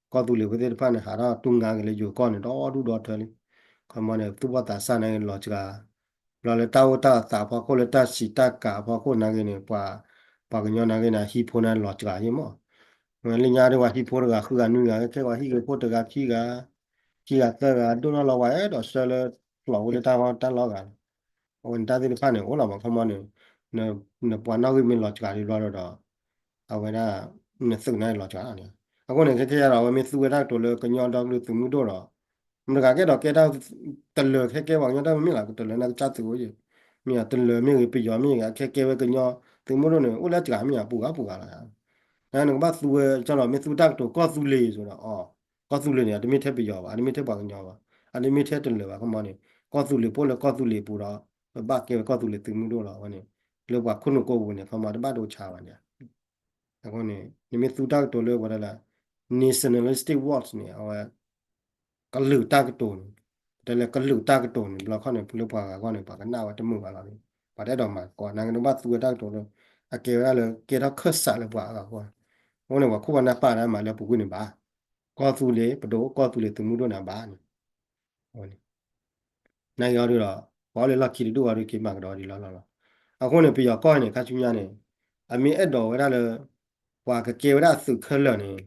ကီၢ်သူလ့ၤဖိသ့ၣ်တဖၣ်န့ၣ် ဟးထီၣ်တူၢ်ငါက့ၤလၢယိၤကီၢ်န့ၣ် ဒီဒူၣ်ဒီထၢလံ. ခီမီန့ၣ် သူၣ်ဘီၣ်သးစၢ်နာ်က့လီၤစှၤ, ဘျီလၢတၢ်အိၣ်တၢ်အသးဖီခိၣ်လၢတၢ်စံးတၢ်ကၤဖီခိၣ်နာ်က့န့ၣ် ပှၤ ပှၤကညီနာ်က့န့ၣ် ဟံၣ်ဖိန့ၣ်လီၤစှၤယဲမး. လၢညါဒ်ပှၤဟံၣ်ဖိတဂၤဃုဂၤနွံဂၤ ခဲကီးဟံၣ်ဂ့ၤဖိတဂၤခံဂၤ, ခံဂၤသၢဂၤ ဒိၣ်ထီၣ်လီၤဝဲအဲၣ်ဒိးဆှၢလၢ ဖျိးဝဲလၢတၢ်ဂီၢ်တၢ်လီၢ်ဂၤလီၤ. အဝဲန့ၣ်တၢ်သ့ၣ်တဖၣ်န့ၣ် အိၣ်လီၤမး ခီမီန့ၣ် နပှၤနီၣ်ဂံၢ်မ့ၢ်လီၤစှၤဒံးဘျီဒီး အဝဲဒၣ် နသုးန့ၣ်လီၤစှၤန့ၣ်. အဃိန့ၣ် ခဲကဲယၤဒီး အဝဲမ့ၢ်သူဝဲတၢ်ကတိၤလၢကညီဒီကလုာ်သုးမုၢ်ဒိၣ်ဒီး မတၤတဂၤကအဲၣ်ဒိးကဲတၢ် တလၢၤခဲကဲပှၤကညီတၢ်မ့ၢ်မ့ၢ်လီၤ ကတလၢၤန့ၣ်ကစၢ်သုးအိၣ်ယဲၢ်, မ့ၢ်တလၢၤမ့ၢ်ဂ့ၤ ပယီၤမ့ၢ်ဂ့ၤ အခဲကဲဝဲကညီသုးမုၢ်ဒိၣ်န့ၣ် အိၣ်လၢစှၤမ့ၢ်ယၤပူၤဂၤပူၤဂၤလီၤ. နကဘၣ်သူဝဲကၠီဒီး မ့ၢ်သူတၢ်ကတိၤကီၢ်သူလ့ၤအံၤဒီး အီၤ ကီၢ်သူလ့ၤန့ၣ် အတမ့ၢ်ထဲပယီၤဘၣ် အတမ့ၢ်ထဲပှၤကညီဘၣ် အတမ့ၢ်ထဲတလၢၤဘၣ် ခီမီန့ၣ် ကီၢ်သူလ့ၤပအိၣ်လၢကီၢ်သူလ့ၤပူၤဒီး ပဘၣ်ကဲဝဲကီၢ်သူလ့ၤသုးမုၢ်ဒိၣ်လီၤ အဝဲန့ၣ် လၢပှၤခိၣ်နူာ်ကိးပူၤန့ၣ် ခီမီတဘၣ်ဒိဆါဘၣ်န့ၣ် အဃိန့ၣ် နမ့ၢ်သူတၢ်ကတိၤလၢပှၤတဲလၢ nationalistic words န့ၣ် အဝဲ ကလုာ်တၢ်ကတိၤန့ၣ် ပတဲလၢကလုာ်တၢ်ကတိၤန့ၣ် ဘျီခီန့ၣ် လၢပှၤဂၤအဂီၢ်န့ၣ် ပှၤကနၣ်ဝဲတမုာ်ဘၣ်လီၤန့ၣ် ပှၤတအဲၣ်ဒိးမၤသကိး နာ်က့နဘၣ်သူဝဲတၢ်ကတိၤလၢ အကဲဝဲဒၣ်လၢကဲထီၣ်ခၢၣ်စးလၢပှၤအဂီၢ် အဃိန့ၣ် ပှၤခိၣ်ပှၤနၢ်ပာ်ဒၣ်မၤလၢပူၤကွံာ်န့ၣ်ဘၣ် ကီၢ်သူလ့ၤပဒိၣ် ကီၢ်သူလ့ၤသုးမုၢ်ဒိၣ်န့ၣ်ဘၣ်န့ၣ် နာ်က့အီၤဒုဒီး ပှၤအိၣ်လၢလီၢ်ခံတဒူၣ်အီၤဒုက့ၤမၤကဒီးဒ်လီၤလီၤလီၤ. အဃိန့ၣ် ပယီၤကီၢ်န့ၣ် ခါဆူညါန့ၣ် အမ့ၢ်အဲၣ်ဒိးဝဲဒၣ်လၢ ပှၤကကဲဝဲဒၣ်အသုးခဲလၢာ်န့ၣ်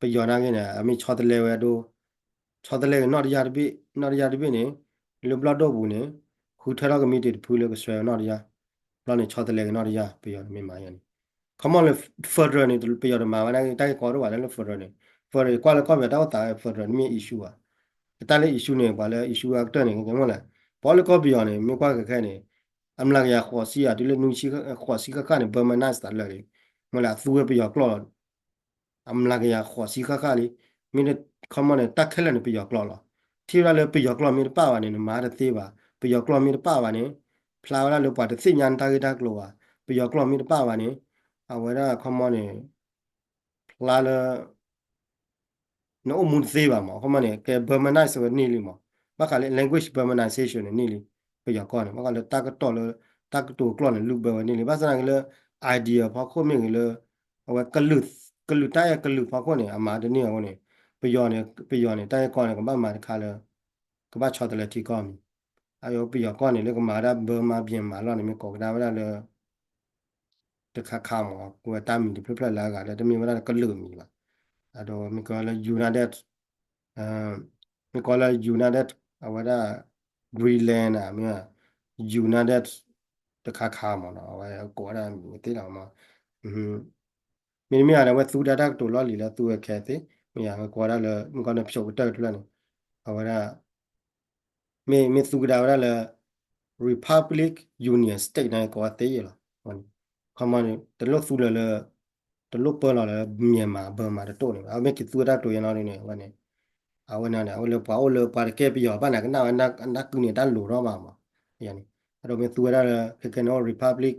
ပယီၤနာ်က့န့ၣ် အမ့ၢ်ဆီတလဲဝဲဒိ ဆီတလဲက့ၤနီၣ်တယၢ်တဘ့ၣ် နီၣ်တယၢ်တဘ့ၣ်န့ၣ် လၢဘျီၣ်ဒိၣ်ပူၤန့ၣ် ဃုထၢထီၣ်ကမံးတံာ်တဖုလၢကစွဲဝဲနီၣ်တယၢ် ဘျီန့ၣ် ဆီတလဲက့ၤနီၣ်တယၢ် ပယီၤန့ၣ်မ့ၢ်မၤယဲန့ၣ် ခီမီလၢ federal န့ၣ် ပယီၤတမၤဝဲဒၣ်တၢ်ဂ့ၢ်ကီဒိၣ်ဘၣ်လၢ federal န့ၣ် federal ကွၢ်လၢကီၢ်ပယီၤတၢ်အိၣ်သးဝဲ federal န့ၣ်မ့ၢ် issue ဘၣ် တၢ်လၢ issue န့ၣ် ပှၤလၢ issue အကတၢၢ်န့ၣ် ကဲမ့ၢ်လဲၣ် ပှၤလၢကီၢ်ပယီၤန့ၣ် မ့ၢ်ကွၢ်ခဲခဲန့ၣ် အမျးကယၤဃိးဆံယၤ တုၤလၢနွံဆံဃိးဆံဃၣ်ဃၣ်န့ၣ် Burmanize တၢ်လၢာ်လံ မ့ၢ်လၢအသူဝဲပယီၤကျိာ်လီၤ အမျးကယၤဃိးဆံဃၣ်ဃၣ်လံ မ့ၢ်ခီမီန့ၣ် တၢ်ခဲလၢာ်န့ၣ် ပယီၤကျိာ်လီၤ ထံၣ်ဝဲဒၣ်လၢပယီၤကျိာ်မ့ၢ်တပာ်ဘၣ်န့ၣ် နမၤတသ့ဘၣ် ပယီၤကျိာ်မ့ၢ်တပာ်ဘၣ်န့ၣ် ဖျါဝဲဒၣ်လၢပှၤတသ့ၣ်ညါနတၢ်ဂ့ၢ်တၢ်ကျိၤဘၣ် ပယီၤကျိာ်မ့ၢ်တပာ်ဘၣ်န့ၣ် အဝဲဒၣ်ခီမီန့ၣ် ဖျါလၢ နအိၣ်မူတသ့ဘၣ်မး ခီမီန့ၣ် ကဲ Burmanize ဝဲန့ၢ်လံမး ဘၣ်ဃးလၢ language Burmanization န့ၣ်န့ၢ်လံ ပယီၤကီၢ်န့ၣ် ဘၣ်ဃးလၢတၢ်ကတိၤလၢ တၢ်ကတိၤကျိာ်န့ၣ် လုၢ်ဘၢဝဲန့ၢ်လံ ဘၣ်ဆၣ်သနာ်က့လၢ idea ဖီခိၣ်မ့ၢ်ဂ့ၤလၢ အဝဲ ကလုာ်တၢ်အဲၣ်ကလုာ်ဖီခိၣ်န့ၣ် အမၤတန့ၢ်အဃိန့ၣ် ပယီၤန့ၣ် ပယီၤန့ၣ် တၢ်အဲၣ်ကီၢ်န့ၣ် ကဘၣ်မၤတခါလၢ ကဘၣ်ဆီတလဲထံကီၢ်မံၤ အပယီၤကီၢ်န့ၣ် လၢကမၤဝဲဒၣ် Burma ဘၣ်မၤလီၢ်န့ၣ် မ့ၢ်ကိးကဒါဝဲဒၣ်လၢ တခါခါမး ကွဲးတၢ်မံၤတဖျၢၣ်ဖျၢၣ်လၢအဂၤလၢတမ့ၢ်ဝဲဒၣ်ကလုာ်အမံၤဘၣ်. အဒိ မ့ၢ်ကီးလၢ United မ့ၢ်ကီးလၢ United အဝဲဒၣ် Greenland မ့ၢ် United တခါခါမးနီၤ အဝဲကိးဝဲဒၣ်မံၤသ့လီၤမး မ့တမ့ၢ်ဘၣ်န့ၣ် အဝဲသူဒၣ်တၢ်ကတိၤလီၢ်လံၤလၢသူဝဲခဲသ့ မ့ၢ်ယၤ မ့ၢ်ကီးဝဲဒၣ်လၢ မ့ၢ်ကီးန့ၣ် ဖျိးကတၢၢ်ကတဖျၢၣ်န့ၣ် အဝဲဒၣ် မ့ၢ် မ့ၢ်သူကဒါဝဲဒၣ်လၢ Republic Union State န့ၣ် ကိးဝဲသ့ယဲၢ်လီၤ. ခီမီန့ၣ် တလိၣ်သူလၢၤလၢ တလိၣ်ပၢလီၤလၢ Myanmar Burma တတိၢ်န့ၣ် အမ့ၢ်က့ၤသူဝဲတၢ်ကတိၤယဲနီၤဒ်န့ၣ် အဝဲန့ၣ် အဝဲန့ၣ်န့ၣ် အဝဲလၢပှၤအိၣ်လၢပှၤတကဲပယီၤဘၣ်န့ၣ် ကနၣ်ဝဲနၢ်ကုန့ၣ်တၢ်လိၤထီၣ်ဘၣ်မး န့ၣ် အဒိမ့ၢ်သူဝဲဒၣ်လၢ ခဲကဲန့ၣ် Republic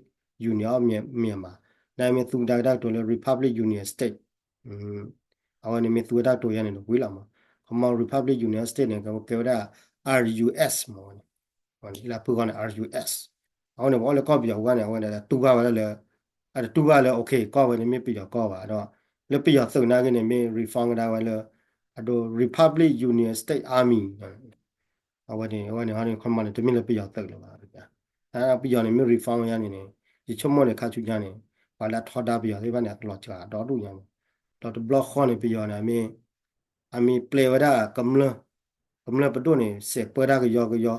Union of Myanmar နမ့ၢ်သူကဒါက့ၤတၢ်ကတိၤလၢ Republic Union State အဝဲန့ၣ်မ့ၢ်သူဝဲတၢ်ကတိၤယဲန့ၣ် တဝံၤလီၤမး ခီမီ Republic Union State န့ၣ် ကကဲဝဲဒၣ် R U S မး ဝဲန့ၣ် လၢဖုၣ်ဃီန့ၣ် R U S အဃိန့ၣ် ပှၤအိၣ်လၢကီၢ်ပယီၤအဂီၢ်န့ၣ် အဝဲန့ၣ်တူၢ်ဘၣ်ဝဲဒၣ်လၢ အတတူၢ်ဘၣ်လၢ okay ကီၢ်ဝဲန့ၣ်မ့ၢ်ပယီၤကီၢ်ဘၣ်ဒီး လၢပယီၤသုးနာ်က့န့ၣ် မ့ၢ် reform ကဒါဝဲလၢ အဒိ Republic Union State Army အဝဲန့ၣ် အဝဲန့ၣ် ဟီန့ၣ် ခီမီန့ၣ် တမ့ၢ်လၢပယီၤသုးလၢၤဘၣ် ပယီၤန့ၣ် မ့ၢ် reform ဝဲယါန့ၣ်န့ၣ် ယဆိကမိၣ်န့ၣ် ခါဆူညါန့ၣ် ပှၤလၢအထီဒါပယီၤသ့ၣ်တဖၣ်န့ၣ် အကလီၤစှၤဒီဒူၣ်ညါမး ဒီးတဘျီဃီန့ၣ် ပယီၤန့ၣ် အမ့ၢ်ပျဲဝဲဒၣ် ကမျၢၢ်ပဒိၣ်န့ၣ် စဲးပၢတၢ်ကယီကယီ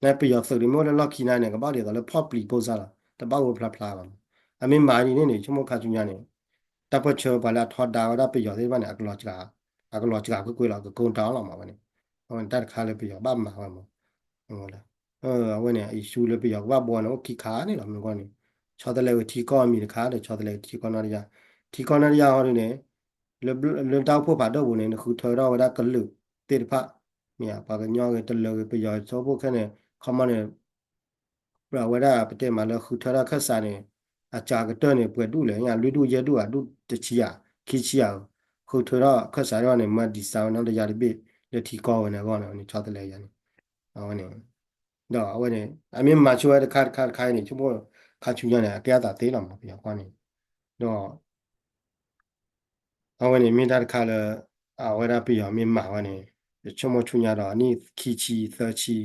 နပယီၤသုးဒ်မ့ၢ်အိၣ်လၢလီၢ်ခံနာ်န့ၣ် ကဘၣ်ဒ်သိးလၢဖီၣ်ပျံၤဖိစၢ်လီၤ တဘၣ်ဝဲဖျါဖျါဘၣ်မး အမ့ၢ်မၤဒ်န့ၣ်န့ၣ် ဆိကမိၣ်ခါဆူညါန့ၣ် တၢ်ပၢၢ်ဆၢပှၤလၢအထီဒါဝဲဒၣ်ပယီၤသ့ၣ်တဖၣ်န့ၣ် အကလီၤစှၤကွ့ၢ်ကွ့ၢ်လီၤ ကကိတၢ်လီၤမးဝဲန့ၣ် အဝဲန့ၣ်တၢ်တခါလၢပယီၤဘၣ်မၤဝဲမး အဝဲန့ၣ် အံၤဆူလၢပယီၤကဘၣ်ဘှီန့ၣ် အိၣ်ခံခါန့ၣ်လီၤ မ့ၢ်ဂီၢ်န့ၣ် ဆီတလဲဝဲထံကီၢ်အမံၤတခါဒီး ဆီတလဲဝဲထံကီၢ်နီၢ်တယၢ် ထံကီၢ်နီၢ်တယၢ်ဟီဒ်န့ၣ် လၢတၢ်အိၣ်ဖှိၣ်ဖးဒိၣ်ပူၤန့ၣ် နဃုထၢထီၣ်ဝဲဒၣ်ကလုာ်သ့ၣ်တဖၣ် မ့ၢ်ပှၤကညီဂ့ၤ တလၢၤဂ့ၤ ပယီၤဆိဖိခဲန့ၣ် ခီမီန့ၣ် ပဝဲဒၣ်ပတဲမးလၢဃုထၢထီၣ်ခၢၣ်စးန့ၣ် အစှၤကတၢၢ်န့ၣ် ပှဲၤဒူၣ်လဲၣ် လွံၢ်ဒူၣ်ယဲၢ်ဒူၣ်ဧါ ဒူၣ်တဆံဧါ ခံဆံဧါ ဃုထၢထီၣ်ခၢၣ်စးန့ၣ် မၤဒံးစါဝဲနီၢ်တယၢ်တဘ့ၣ် လၢထံကီၢ်ဝဲန့ၣ်အဂီၢ်န့ၣ် အဝဲန့ၣ်ဆီတလဲယါန့ၣ် အဝဲန့ၣ် ဒီးအဝဲန့ၣ် အမ့ၢ်မၤဆိဝဲတခါတခါတခါအံၤန့ၣ် ဆိကမိၣ်ခါဆူညါန့ၣ် အကဲအသးသ့လီၤမး ပယီၤကီၢ်န့ၣ် ဒီး အဝဲန့ၣ်မ့ၢ်တၢ်တခါလၢ အဝဲဒၣ်ပယီၤမ့ၢ်မၤဝဲန့ၣ် ယဆိကမိၣ်ဆူညါဒီး နံၣ်ခံဆံသၢဆံ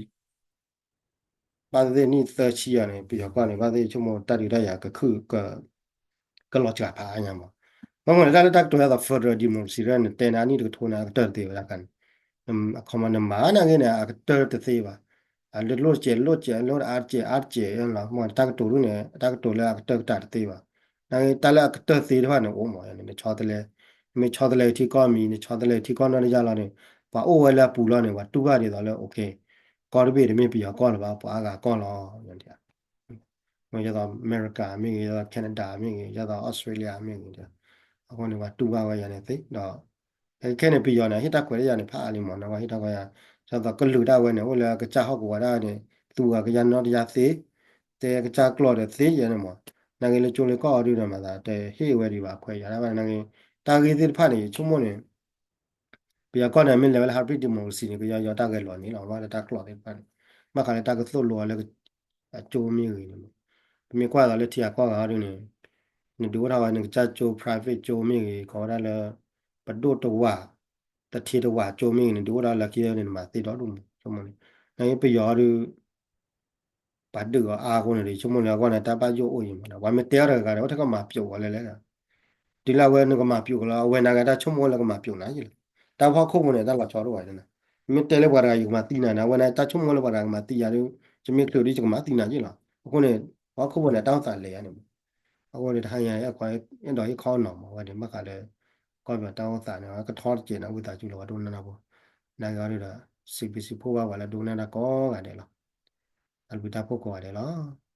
ဘၣ်သ့ၣ်သ့ၣ်နံၣ်သၢဆံအံၤန့ၣ် ပယီၤကီၢ်န့ၣ် ဘၣ်သ့ၣ်သ့ၣ်ဆိကမိၣ်တၢ်ဒုးတၢ်ယၤကခုၣ် ကလီၤစှၤဖးအါညါမး ဘၣ်မနုၤလဲၣ် တၢ်လၢတၢ်ကတိၤဒ်သိး federal democracy န့ၣ် နတဲန့ၣ် အနံၣ်တကထိန့ၣ် အကတၢၢ်တသ့ဝဲဒၣ်ခါန့ၣ် အခီမီနမၤနာ်က့န့ၣ် အကတၢၢ်တသ့ဘၣ် အလၢလိၣ်စဲးလိၣ်စဲး အလၢအါတစဲးအါတစဲးလီၤ မ့ၢ်တၢ်ကတိၤဒ်န့ၣ် တၢ်ကတိၤလၢအကတၢၢ်ကတၢၢ်တသ့ဘၣ် နာ်က့ တၢ်လၢအကတၢၢ်သ့တဖၣ်န့ၣ် အိၣ်မးန့ၣ် နဆီတလဲ မ့ၢ်ဆီတလဲထံကီၢ်မံၤ နဆီတလဲထံကီၢ်နီၢ်တယၢ်လီၤန့ၣ် ပှၤအိၣ်ဝဲလၢအပူၤလီၤန့ၣ် ပှၤတူၢ်ဘၣ်ဒ်သိးလၢ okay ကီၢ်တဘ့ၣ်တမ့ၢ်ပယီၤကီၢ်လၢၤဘၣ် ပှၤအါဂၤကီၢ်လီၤ ဒ်သိးအမဲရကၤမ့ၢ်ဂ့ၤ ဒ်သိး Canada မ့ၢ်ဂ့ၤ ဒ်သိး Australia မ့ၢ်ဂ့ၤ အဃိန့ၣ် ပှၤတူၢ်ဘၣ်ဝဲယၤန့ၣ်သ့ ဒီး ခဲခဲန့ၣ် ပယီၤန့ၣ် ဟ့ၣ်တၢ်ခွဲးတၢ်ယာ်န့ၣ် ဖးအါလံမး နဝဲဟ့ၣ်တၢ်ခွဲးတၢ်ယာ် ဒ်သိးကလုာ်ဒၣ်ဝဲန့ၣ် အိၣ်လၢကစၢ်ဟီၣ်ကဝီၤဒၣ်န့ၣ် သူဂၤကယၤနီၢ်တယၢ်သ့ တဲကစၢ်ကျိာ်ဒီးသ့ယဲန့ၣ်မး နာ်က့လၢကၠိလၢကီၢ်အီၤဒုဒီးမၤသး တဟ့ၣ်ဝဲဒံးဘၣ်ခွဲးယာ်ဒၣ်ဘၣ် နာ်က့ တၢ်ဂ့ၢ်သ့ၣ်တဖၣ်န့ၣ် ယဆိကမိၣ်န့ၣ် ပယီၤကီၢ်န့ၣ် မ့ၢ်လဲၤဝဲလၢ hybrid democracy န့ၣ် ကယီယီတၢ်ဂဲၤလိာ်န့ၣ်လီၤ ဘၣ်လၢတၢ်ကျိာ်သ့ၣ်တဖၣ်န့ၣ် ဘၣ်ဃးလၢတၢ်ကသိၣ်လိအီၤလၢ အကၠိမ့ၢ်ဂ့ၤန့ၣ် ပမ့ၢ်ကွၢ်သိးလၢထံဂၤကီၢ်ဂၤအီၤဒုန့ၣ် နဒုးအိၣ်ထီၣ်ဝဲနကစၢ်ကၠိ private ကၠိမ့ၢ်ဂ့ၤ ကိးဝဲဒၣ်လၢ ပဒိၣ်တဝး တထ့တဝးကၠိမ့ၢ်ဂ့ၤန့ၣ် ဒုးအိၣ်ထီၣ်လၢခံန့ၣ် နမၤသ့ဒီဒူၣ်မး ဆိကမိၣ်န့ၣ် နာ်က့ပယီၤအီၤဒု ပှၤဒုးအီၤအါအဃိန့ၣ်ဒီး ဆိကမိၣ်လၢအဂီၢ်န့ၣ် တၢ်ဘၣ်ယိၣ်အိၣ်အံၤမးဒီး ပှၤမ့ၢ်တဲအီၤတဂၤဂၤဒီး အိၣ်ထဲကမၤပျိာ်အီၤလဲၣ်လဲၣ်ဒီး တုၤလၢအဝဲနကမၤပျိာ်ကလီၤ အဝဲနာ်က့တၢ်ဆိကမိၣ်လၢကမၤပျိာ်နၤယ့ၣ်လီၤ တၢ်ဖီခိၣ်ပူၤန့ၣ် တၢ်လီၤဆီတအိၣ်ဘၣ်န့ၣ် မ့ၢ်တဲလၢပှၤတဂၤယကမၤသံနၤန့ၣ် အဝဲနာ်က့တၢ်ဆိကမိၣ်လၢပှၤတဂၤကမၤသံယၤဒီး ယမ့ၢ်ချုးဒီးယကမၤသံနၤယ့ၣ်လီၤ အဃိန့ၣ် ဖီခိၣ်ပူၤန့ၣ် တၢ်အိၣ်သးလဲၤယါန့ၣ်မး အဃိန့ၣ် တဟါညါ အဲၣ်ဒိးဟ့ၣ်ခီနီၤမး အဝဲန့ၣ် ဘၣ်ဃးလၢ ကီၢ်ပယီၤတၢ်အိၣ်သးန့ၣ် ကထီတစဲးန့ၣ် ဝံသးစူၤလၢပှၤဒိကနၣ်တၢ်ဖိ နာ်က့အီၤဒုဒီး စံးဘျုးစံးဖှိၣ်ဘၣ်ပှၤလၢဒိကနၣ်တၢ်ကိးဂၤဒဲးလီၤ တၢ်ဘျုးတၢ်ဖှိၣ်ကိးဂၤဒဲးလီၤ